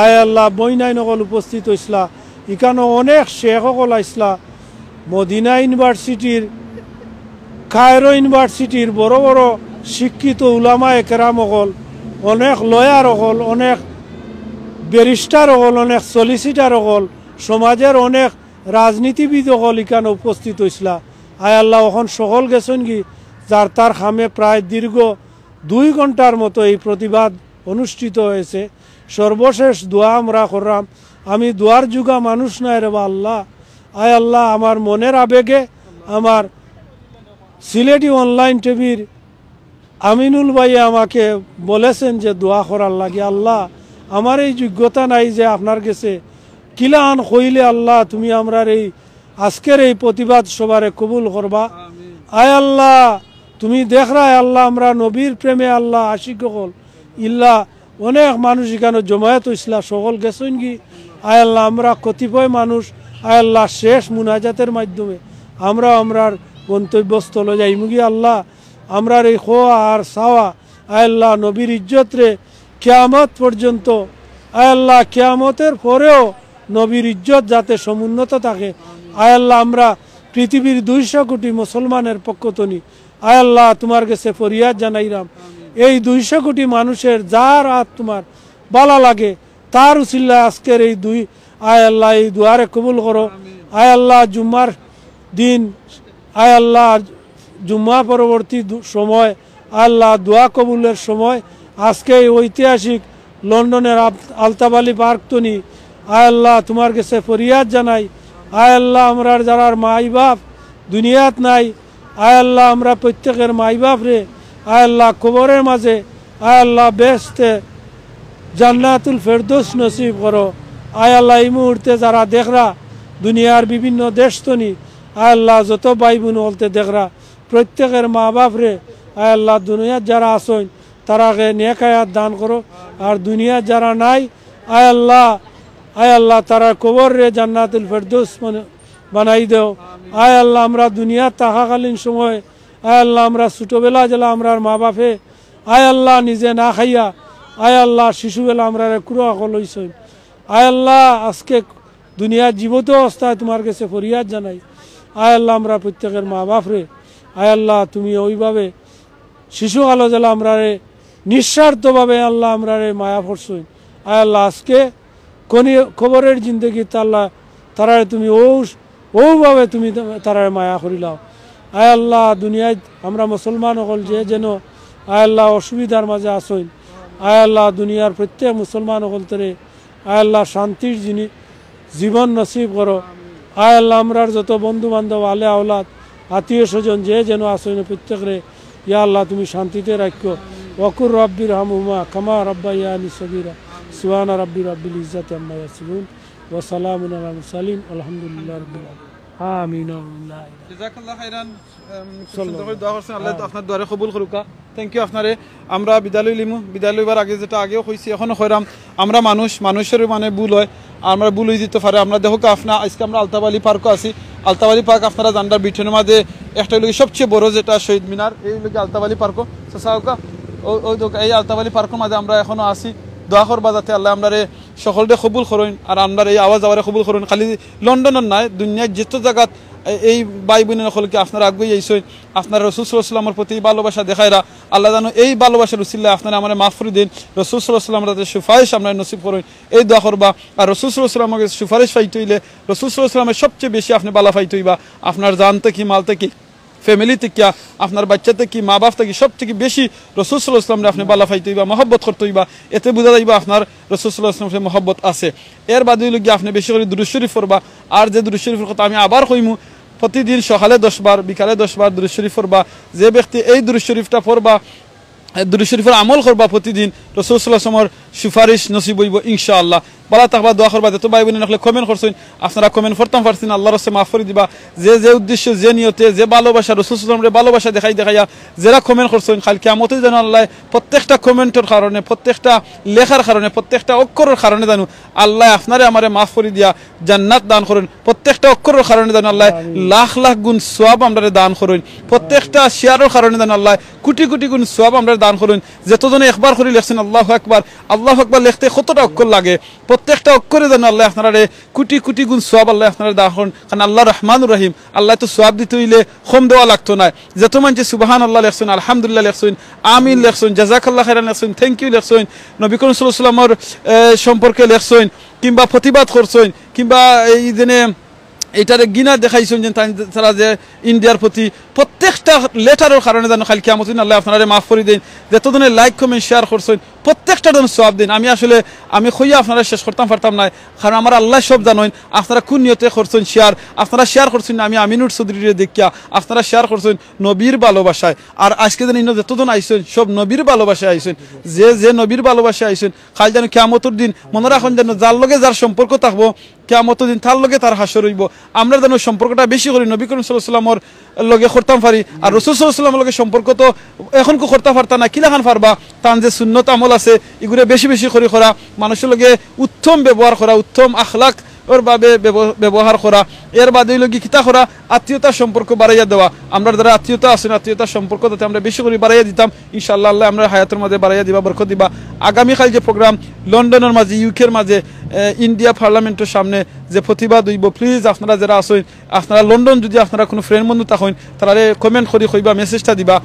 আয় আল্লাহ, বইনাইন অকল উপস্থিত অইছলা। ইকানো অনেক শেখ অকল আইছলা। মদিনা ইউনিভার্সিটির, কায়রো ইউনিভার্সিটির বড় বড় শিক্ষিত উলামায়ে কেরাম অকল, অনেক লয়ার অকল, অনেক ব্যারিস্টার অকল, অনেক সলিসিটার অকল, সমাজের অনেক রাজনীতিবিদ অকল ইকানো উপস্থিত অইছলা। আয় আল্লাহ, অখন সকল গেছইনগি যার তার কামে। প্রায় দীর্ঘ দুই ঘন্টার মতো এই প্রতিবাদ অনুষ্ঠিত হয়েছে। সর্বশেষ দোয়া আমরা করলাম। আমি দোয়ার যোগা মানুষ নায় রে বা আল্লাহ। আয় আল্লাহ, আমার মনের আবেগে আমার সিলেটি অনলাইন টিভির আমিনুল ভাইয়ে আমাকে বলেছেন যে দোয়া করার লাগি। আল্লাহ, আমার এই যোগ্যতা নাই যে আপনার গেছে কিলান কইলে, আল্লাহ, তুমি আমরার এই আজকের এই প্রতিবাদ সভারে কবুল করবা। আয় আল্লাহ, তুমি দেখরায় আল্লাহ, আমরা নবীর প্রেমে আল্লাহ আশিক অকল ইল্লা অনেক মানুষ ইখানো জমায়েত অইছলা, সকল গেছইনগি। আয় আল্লাহ, আমরা কতিপয় মানুষ, আয় আল্লাহ, শেষ মুনাজাতের মাধ্যমে আমরা আমরার গন্তব্যস্থলে যাইমুগি। আল্লাহ, আমরার এই খোয়া আর চাওয়া, আয় আল্লাহ, নবীর ইজ্জতরে কিয়ামত পর্যন্ত, আয় আল্লাহ, কিয়ামতের পরেও নবীর ইজ্জত যাতে সমুন্নত থাকে। আয় আল্লাহ, আমরা পৃথিবীর দুইশো কোটি মুসলমানের পক্ষ তনি, আয় আল্লাহ, তোমার গেছে ফরিয়াদ জানাইরাম, এই দুইশো কোটি মানুষের যার আত তোমার বালা লাগে, তার উসিল্লায় আজকের এই দুই, আয় আল্লাহ, এই দোয়ারে কবুল করো। আয় আল্লাহ, জুম্মার দিন, আয় আল্লাহ, জুম্মা পরবর্তী দু-, সময়, আয় আল্লাহ, দোয়া কবুলের সময় আজকে এই ঐতিহাসিক লন্ডনের আব-, আলতাবালি পার্ক তনি, আয় আল্লাহ, তোমার গেছে ফরিয়াদ জানাই। আয় আল্লাহ, আমরার যারার মাই বাপ দুনিয়াত নাই, আয় আল্লাহ, আমরা প্রত্যেকের মাই বাপ রে, আয় আল্লাহ, কবরের মাঝে, আয় আল্লাহ, বেহেশতে জান্নাতুল ফেরদৌস নসিব করো। আয় আল্লাহ, এই মুহূর্তে যারা দেখরা দুনিয়ার বিভিন্ন দেশ তনি, আয় আল্লাহ, যত ভাই বোন বলতে দেখরা, প্রত্যেকের মা বাপ রে, আয় আল্লাহ, দুনিয়াত যারা আছইন, তারাকে নেক হায়াত দান করো। আর দুনিয়াত যারা নাই, আয় আল্লাহ, আয় আল্লাহ, তারার কবর রে জান্নাতুল ফেরদৌস বানা-, বানাই দেও। আয় আল্লাহ, আমরা দুনিয়াত থাকাকালীন সময়, আয় আল্লাহ, আমরা ছোটবেলা যেলা আমরার মা বাপে, আয় আল্লাহ, নিজে না খাইয়া, আয় আল্লাহ, শিশুবেলা আমরারে কুড়া অকল অইছইন। আয় আল্লাহ, আজকে দুনিয়ার জীবিত অবস্থায় তোমার গেছে ফরিয়াদ জানাই। আয় আল্লাহ, আমরা প্রত্যেকের মা বাপ রে, আয় আল্লাহ, তুমি ওইভাবে শিশুকালো যেলা আমরারে নিঃস্বার্থভাবে আল্লাহ আমরারে মায়া করছইন। আয় আল্লাহ, আজকে কনি কবরের জিন্দেগিত আল্লাহ তারারে তুমি ঔ-, ঔভাবে তুমি তারারে মায়া করিলাও। আয় আল্লাহ, দুনিয়াত আমরা মুসলমান অকল যে যেন, আয় আল্লাহ, অসুবিধার মাঝে আছইন, আয় আল্লাহ, দুনিয়ার প্রত্যেক মুসলমান অকলতরে, আয় আল্লাহ, শান্তির জিনি-, জীবন নসিব করো। আয় আল্লাহ, আমরার যত বন্ধু বান্ধব, আলে আওলাদ, আত্মীয় স্বজন যে যেন আছইন প্রত্যেকরে, ইয়া আল্লাহ, তুমি শান্তিতে রাখো। ওয়াকুর রাব্বির হামহুমা কামা রাব্বায়ানি সগীরা। সুবহানা রাব্বি রাব্বিল ইজ্জাতি আম্মা ইয়াসিফুন। ওয়া সালামুন আলাল মুরসালিন। আলহামদুলিল্লাহ রাব্বিল আলামিন। আমিন। জাযাকাল্লাহ খাইরান। আম, খুব সুন্দর করি দোয়া করছেন, আল্লাহ আপনার দোয়ারে কবুল করুকা। Thank you আপনারে। আমরা বিদায় লইলিমু। বিদায় লইবার আগে যেটা আগেও কইছি, এখনো কইরাম, আমরা মানুষ, মানুষের মানে ভুল হয়, আমরা ভুল হয়ে যেতে পারে। আমরা দেখো কি, আপনার আজকে আমরা আলতাবালি পার্কও আছি। আলতাবালি পার্ক আপনারা জানরা ব্রিটেনের মাঝে একটা হইলো কি সবচেয়ে বড় যেটা শহীদ মিনার, এই হইলো কি আলতাবালি পার্কও। চাচা ওকা, ও, ওই দেখো, এই আলতাবালি পার্কের মাঝে আমরা এখনো আছি। দোয়া করবা যাতে আল্লাহ আমরারে সকলরে কবুল করইন, আর আমরার এই আওয়া যাওয়ারে কবুল করইন। খালি লন্ডনের নয়, দুনিয়ার যত জাগাত এ-, এই ভাই বোনের সকলকে আপনারা আগুয়ে আইসইন, আপনারা রসুল সাল্লাল্লাহু আলাইহি ওয়াসাল্লামের প্রতি ভালোবাসা দেখাইরা, আল্লাহ জানো এই ভালোবাসার উসিলায় আপনারা আমারে মাফ করি দিন। রসুল সাল্লাল্লাহু আলাইহি ওয়াসাল্লাম তাদের সুপারিশ আমরা নসিব করইন, এই দোয়া করবা। আর রসুল সাল্লাল্লাহু আলাইহি ওয়াসাল্লামের সুপারিশ পাইতে হইলে রসুল সাল্লাল্লাহু আলাইহি ওয়াসাল্লামে সবচেয়ে বেশি আপনি বালা পাইতে হইবা, আপনার জান থাকি, মাল থাকি, family থাকিয়া, আপনার বাচ্চা থাকি, মা বাপ থাকি, সব থাকি বেশি রসুল সাল্লাল্লাহু আলাইহি ওয়াসাল্লামরে আপনি বালা পাইতে হইবা, মহব্বত করতে হইবা। এতে বুঝা যাইবা আপনার রসুল সাল্লাল্লাহু আলাইহি ওয়াসাল্লামরে মহব্বত আছে। এর বাদে হইলো গিয়া আপনি বেশি করে দুরূদ শরীফ পড়বা। আর যে দুরূদ শরীফের কথা আমি আবার কইমু, প্রতিদিন সকালে দশ বার, বিকালে দশ বার দুরূদ শরীফ পড়বা। যে ব্যক্তি এই দুরূদ শরীফটা পড়বা, এই দুরূদ শরীফের আমল করবা প্রতিদিন, রসুল সাল্লাল্লাহু আলাইহি ওয়াসাল্লামর সুপারিশ নসিব হইব ইনশাআল্লাহ। বালা থাকবা, দোয়া করবা। যত ভাই বোনে নকলে comment করছইন, আপনারা comment করতাম পারছেন, আল্লাহর রাস্তায় মাফ করে দিবা। যে যে উদ্দেশ্য, যে নিয়তে, যে ভালোবাসা, রসুল সাল্লাল্লাহু আলাইহি ওয়াসাল্লামরে ভালোবাসা দেখাই দেখাইয়া যারা comment করছইন, কাল কিয়ামতে যেন আল্লাহ প্রত্যেকটা commentর কারণে, প্রত্যেকটা লেখার কারণে, প্রত্যেকটা অক্ষরের কারণে যেন আল্লাহ আপনারে আমারে মাফ করে দিয়া জান্নাত দান করইন। প্রত্যেকটা অক্ষরের কারণে যেন আল্লাহ লাখ লাখ গুণ সওয়াব আমরারে দান করইন। প্রত্যেকটা shareর কারণে যেন আল্লাহ কোটি কোটি গুণ সওয়াব আমরারে দান করইন। যতজনে একবার করি লেখছইন আল্লাহু আকবার, আল্লাহু আকবার লেখতে কতটা অক্ষর লাগে, প্রত্যেকটা অক্ষরে যেন আল্লাহ আপনারারে কোটি কোটি গুণ সওয়াব আল্লাহ আপনারারে দান করইন। কারণ আল্লাহ রহমানুর রহিম, আল্লাহ তো সওয়াব দিতে হইলে কম দেওয়া লাগতো না। যত মানষে সুবহানাল্লাহ লেখছইন, আলহামদুলিল্লাহ লেখছইন, আমিন লেখছইন, জাযাকাল্লাহ খাইরান লেখছইন, thank you লেখছইন, নবী করিম সাল্লাল্লাহু আলাইহি ওয়াসাল্লামর, এ, সম্পর্কে লেখছইন, কিংবা প্রতিবাদ করছইন, কিংবা এই দিনে এইটারে ঘৃণা দেখাইছইন যে তান-, তারা যে ইন্ডিয়ার প্রতি প্রত্যেকটা লেটারর কারণে যেন কাইল কিয়ামতর দিন আল্লায় আপনারারে মাফ করি দেইন। যতজনে লাইক, কমেন্ট, শেয়ার করছইন, প্রত্যেকটা যেন সওয়াব দেইন। আমি আসলে, আমি কইয়া আপনারারে শেষ করতাম পারতাম নায়, কারণ আমার আল্লায় সব জানইন। আপনারা কুন নিয়তে করছইন শেয়ার, আপনারা শেয়ার করছইন না আমি আমিনুর চৌধুরীরে দেখিয়া, আপনারা শেয়ার করছইন নবীর ভালোবাসায়। আর আজকে যেন ইনো যতজন আইছইন, সব নবীর ভালোবাসায় আইছইন। যে যে নবীর ভালোবাসায় আইছইন, কাইল যেন কিয়ামতর দিন মনো রাখইন যেন যার লগে যার সম্পর্ক থাকবো, কিয়ামতর দিন তার লগে তার হাশর অইবো। আমরা যেন সম্পর্কটা বেশি করি নবী করিম সাল্লাল্লাহু আলাইহি ওয়াসাল্লামর লগে করতাম পারি। আর রাসূল সাল্লাল্লাহু আলাইহি ওয়াসাল্লামর লগে সম্পর্ক তো অখনকু করতা পারতা না, কিলাখান পারবা? তান যে সুন্নত আমল আছে, ইগুরে বেশি বেশি করি করা, মানুষর লগে উত্তম ব্যবহার করা, উত্তম আখলাকর ভাবে ব্যব-, ব্যবহার করা, এর বাদে অইলো গি কিতা করা, আত্মীয়তার সম্পর্ক বাড়াইয়া দেওয়া। আমরার যারা আত্মীয়তা আছইন, আত্মীয়তার সম্পর্ক যাতে আমরা বেশি করি বাড়াইয়া দিতাম, ইনশাআল্লাহ, আল্লায় আমরার হায়াতর মাঝে বাড়াইয়া দিবা, বরকত দিবা। আগামীকাইল যে প্রোগ্রাম লন্ডনর মাঝে, ইউকের মাঝে, এ, ইন্ডিয়া পার্লামেন্টর সামনে যে প্রতিবাদ অইবো, প্লিজ আপনারা যারা আছইন, আপনারা লন্ডন যদি আপনারা কুনু ফ্রেন্ড বন্ধু থাকইন, তারারে কমেন্ট করি কইবা, মেসেজটা দিবা।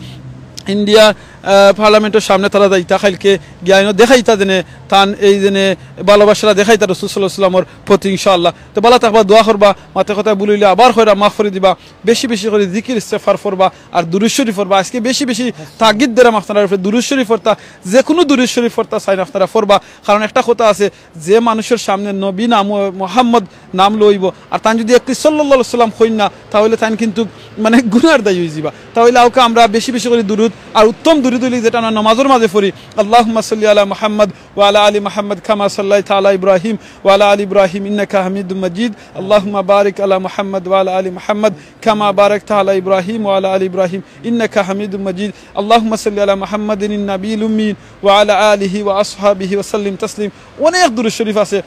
ইন্ডিয়া, আহ, পার্লামেন্টর সামনে তারা যাইতা কাইলকে গিয়া ইনো দেখাইতা যেনে তান এই যেনে ভালোবাসাটা দেখাইতা রাসূল সাল্লাল্লাহু আলাইহি ওয়াসাল্লামর প্রতি, ইনশাআল্লাহ। তো ভালা থাকবা, দোয়া করবা, মাতে কথা ভুল অইলে আবার কইরা মাফ করি দিবা। বেশি বেশি করি জিকির ইস্তেগফার পড়বা আর দুরূদ শরীফ পড়বা। আজকে বেশি বেশি তাগিদ দিরাম আপনারার উপরে দুরূদ শরীফ পড়তা, যে কুনু দুরূদ শরীফ পড়তা চাইন আপনারা পড়বা। কারণ একটা কথা আছে, যে মানুষর সামনে নবী নাম ও মোহাম্মদ নাম লইবো, আর তান যদি একটি সাল্লাল্লাহু আলাইহি ওয়াসাল্লাম কইন না, তাহলে তাইন কিন্তু মানে গুনার দায়ী অইযিবা। তাহলে আউকা আমরা বেশি বেশি করি দুরূদ, আর উত্তম দুরূদ অইলে যেটা আমরা নামাজর মাঝে পড়ি, আল্লাহুম্মা সাল্লি আলা মুহাম্মদ ওয়া আলা আলি মুহাম্মদ কামা সাল্লাইতা আলা ইব্রাহিম ওয়া আলা আলি ইব্রাহিম ইন্নাকা হামিদুম মাজিদ। আল্লাহুম্মা বারিক আলা মুহাম্মদ ওয়া আলা আলি মুহাম্মদ কামা বারাকতা আলা ইব্রাহিম ওয়া আলা আলি ইব্রাহিম ইন্নাকা হামিদুম মাজিদ। আল্লাহুম্মা সাল্লি আলা মুহাম্মাদিন নাবিয়্যিল উম্মি ওয়া আলা আলিহি ওয়া আসহাবিহি ওয়া সাল্লিম তাসলিম। অনেক দুরূদ শরীফ আছে,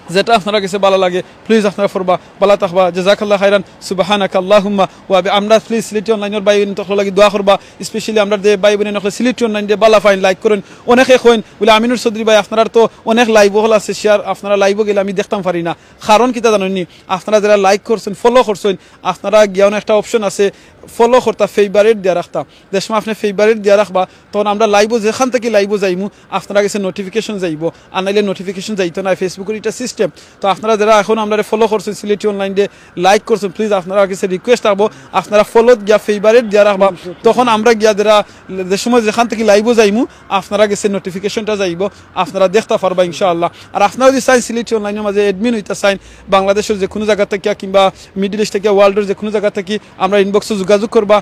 যেটা আপনারার গেছে ভালা লাগে, প্লিজ আপনারা পড়বা, ভালা থাকবা। জাযাকাল্লাহু খাইরান, সুবহানাকা আল্লাহুম্মা ওয়া বি-, আমরা প্লিজ সিলেটি অনলাইনর ভাই বোন অকলর লাগি দোয়া করবা, স্পেশালি আমরার যে ভাই বোন অকলে সিলেটি অনলাইন যে ভালা পাইন, লাইক করইন। অনেকে কইন বুলে, "আমিনুর চৌধুরী ভাই, আপনারার তো অনেক লাইভ অকল আছে, শেয়ার, আপনারা লাইভো গেলে আমি দেখতাম পারি না।" কারণ কিতা জানইননি? আপনারা যারা লাইক করছইন, ফলো করছইন, আপনারা গিয়া অনো একটা অপশন আছে, ফলো করতা, ফেভারিট দিয়া রাখতা। যে সময় আপনে ফেভারিট দিয়া রাখবা, তখন আমরা লাইভো, যেখান থাকি লাইভো যাইমু, আপনারার গেছে নোটিফিকেশন যাইবো, আর নাইলে নোটিফিকেশন যাইতো না, Facebook-অর ইটা সিস্টেম। তো আপনারা যারা এখন আমরারে ফলো করছইন সিলেটি অনলাইনে, লাইক করছইন, প্লিজ আপনারার গেছে রিকোয়েস্ট থাকবো, আপনারা ফলোত গিয়া ফেভারিট দিয়া রাখবা, তখন আমরা গিয়া যারা, যে সময় যেখান থাকি লাইভো যাইমু, আপনারার গেছে নোটিফিকেশনটা যাইবো, আপনারা দেখতা পারবা ইনশাআল্লাহ। আর আপনারা যদি চাইন সিলেটি অনলাইনর মাঝে অ্যাডমিন অইতা চাইন, বাংলাদেশর যে কুনু জাগা থাকিয়া কিংবা মিডল ইস্ট থাকিয়া ওয়ার্ল্ডর যে কুনু জাগা থাকি, আমরার ইনবক্সো যোগাযোগ করবা,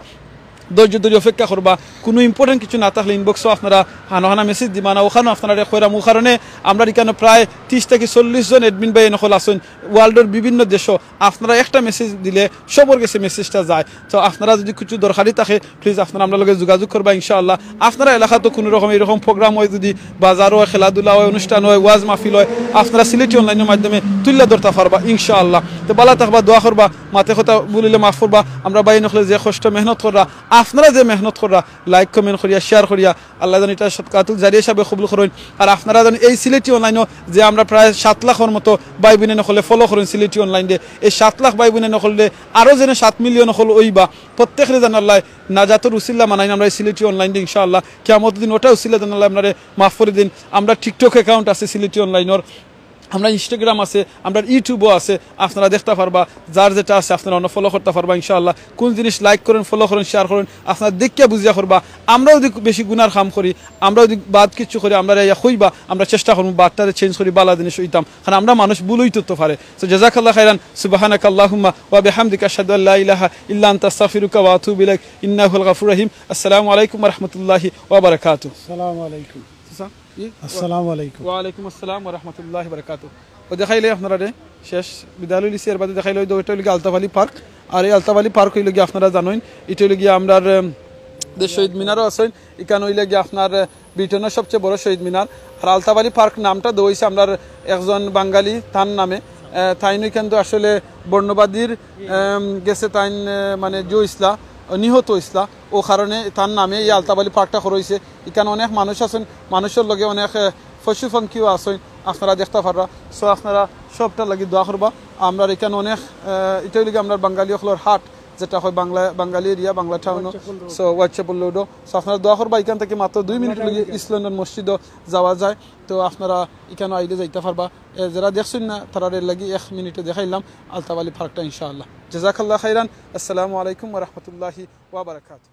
ধৈর্য ধরি অপেক্ষা করবা। কুনু ইম্পর্টেন্ট কিছু না থাকলে ইনবক্সো আপনারা হানো হানা মেসেজ দিবা না, অখানো আপনারারে কইরাম। অউ কারণে আমরার ইকানো প্রায় ত্রিশ থাকি চল্লিশ জন অ্যাডমিন ভাই অকল আছইন ওয়ার্ল্ডর বিভিন্ন দেশো। আপনারা একটা মেসেজ দিলে সবর গেছে মেসেজটা যায়। তো আপনারা যদি কিছু দরকারি থাকে, প্লিজ আপনারা আমরার লগে যোগাযোগ করবা ইনশাআল্লাহ। আপনারার এলাকাত কুনু রকম এইরকম প্রোগ্রাম অয়, যদি বাজার অয়, খেলাধুলা অয়, অনুষ্ঠান অয়, ওয়াজ মাহফিল অয়, আপনারা সিলেটি অনলাইনর মাধ্যমে তুইল্লা ধরতা পারবা ইনশাআল্লাহ। তো ভালা থাকবা, দোয়া করবা, মাতে কথা ভুল অইলে মাফ করবা। আমরার ভাই অকলে যে কষ্ট মেহনত কররা, আপনারা যে মেহনত কররা, লাইক, কমেন্ট করিয়া, শেয়ার করিয়া, আল্লায় যেন ইটা সদকাতুল জারিয়া হিসাবে কবুল করইন। আর আপনারা যেন এই সিলেটি অনলাইনও যে আমরা প্রায় সাত লাখর মতো ভাই বোন অকলে ফলো করইন সিলেটি অনলাইনে, এই সাত লাখ ভাই বোন অকলে আরো যেন সাত মিলিয়ন অকল অইবা, প্রত্যেকরে যেন আল্লায় নাজাতর উসিলা বানাইন আমরা এই সিলেটি অনলাইনে ইনশাআল্লাহ। কিয়ামতর দিন ওটা উসিলা যেন আল্লায় আপনারে মাফ করি দেইন। আমরার TikTok অ্যাকাউন্ট আছে সিলেটি অনলাইনর, আমরার Instagram আছে, আমরার YouTube-ও আছে, আপনারা দেখতা পারবা, যার যেটা আছে আপনারা অনো ফলো করতা পারবা ইনশাআল্লাহ। কুন জিনিস লাইক করইন, ফলো করইন, শেয়ার করইন, আপনারা দেখিয়া বুঝিয়া করবা। আমরাও যদি বেশি গুনার কাম করি, আমরাও যদি বাদ কিছু করি, আমরারে আইয়া কইবা, আমরা চেষ্টা করমু বাদটারে চেঞ্জ করি, ভালা জিনিস অইতাম, কারণ আমরা মানুষ, ভুল অইতো তো পারে। তো জাযাকাল্লাহু খাইরান, সুবহানাকাল্লাহুম্মা ওয়া বিহামদিকা, আশহাদু আল্লা ইলাহা ইল্লা আনতা, আস্তাগফিরুকা ওয়া আতুবু ইলাইক, ইন্নাকা হুয়াল গাফুরুর রহিম। আসসালামু আলাইকুম ওয়া রাহমাতুল্লাহি ওয়া বারাকাতুহু। আসসালামু আলাইকুম। জি? আসসালামু আলাইকুম। ওয়ালাইকুম আসসালাম ওয়া রাহমাতুল্লাহি ওয়া বারাকাতুহু। ও দেখাইলে আপনারারে শেষ বিদায় লইলিছি, এর বাদে দেখাইলে ওই তো, ওইটা অইলো গিয়া আলতাফ আলী পার্ক। আর এই আলতাফ আলী পার্ক অইলো গিয়া আপনারা জানইন, ইটা অইলো গিয়া আমরার, উম, যে শহীদ মিনারও আছইন, ইখান অইলো গিয়া আপনার, আহ, ব্রিটেনর সবচেয়ে বড় শহীদ মিনার। আর আলতাফ আলী পার্ক নামটা দেওয়া অইছে আমরার একজন বাঙালি তান নামে। আহ, তাইন অইখান তো আসলে বর্ণবাদীর, উম, গেছে তাইন, আহ, মানে জো ইসলা, নিহত ইসলা। অউ কারণে তান নামে এই আলতাফ আলী পার্কটা করা অইছে। ইখান অনেক মানুষ আছইন, মানুষর লগে অনেক, আহ, পশুপঙ্খীও আছইন, আপনারা দেখতা পাররা। So আপনারা সবটার লাগি দোয়া করবা। আমরার ইখান অনেক, আহ, ইটা অইলো গিয়া আমরার বাঙালি অকলর হাট, যেটা হয় Bangla, Bangali area, Bangla town. So Whitechapel রোডও। সো আপনারা দোয়া করবা, ইখান থাকি মাত্র দুই মিনিট লাগি ইস্ট লন্ডন মসজিদও যাওয়া যায়। তো আপনারা ইখানো আইলে যাইতা পারবা। এ, যারা দেখছইন না, তারার লাগি এক মিনিটে দেখাইলাম আলতাব আলী পার্কটা ইনশাআল্লাহ। জাযাকাল্লাহ খাইরান। আসসালামু আলাইকুম ওয়া রাহমাতুল্লাহি ওয়া বারাকাতুহু।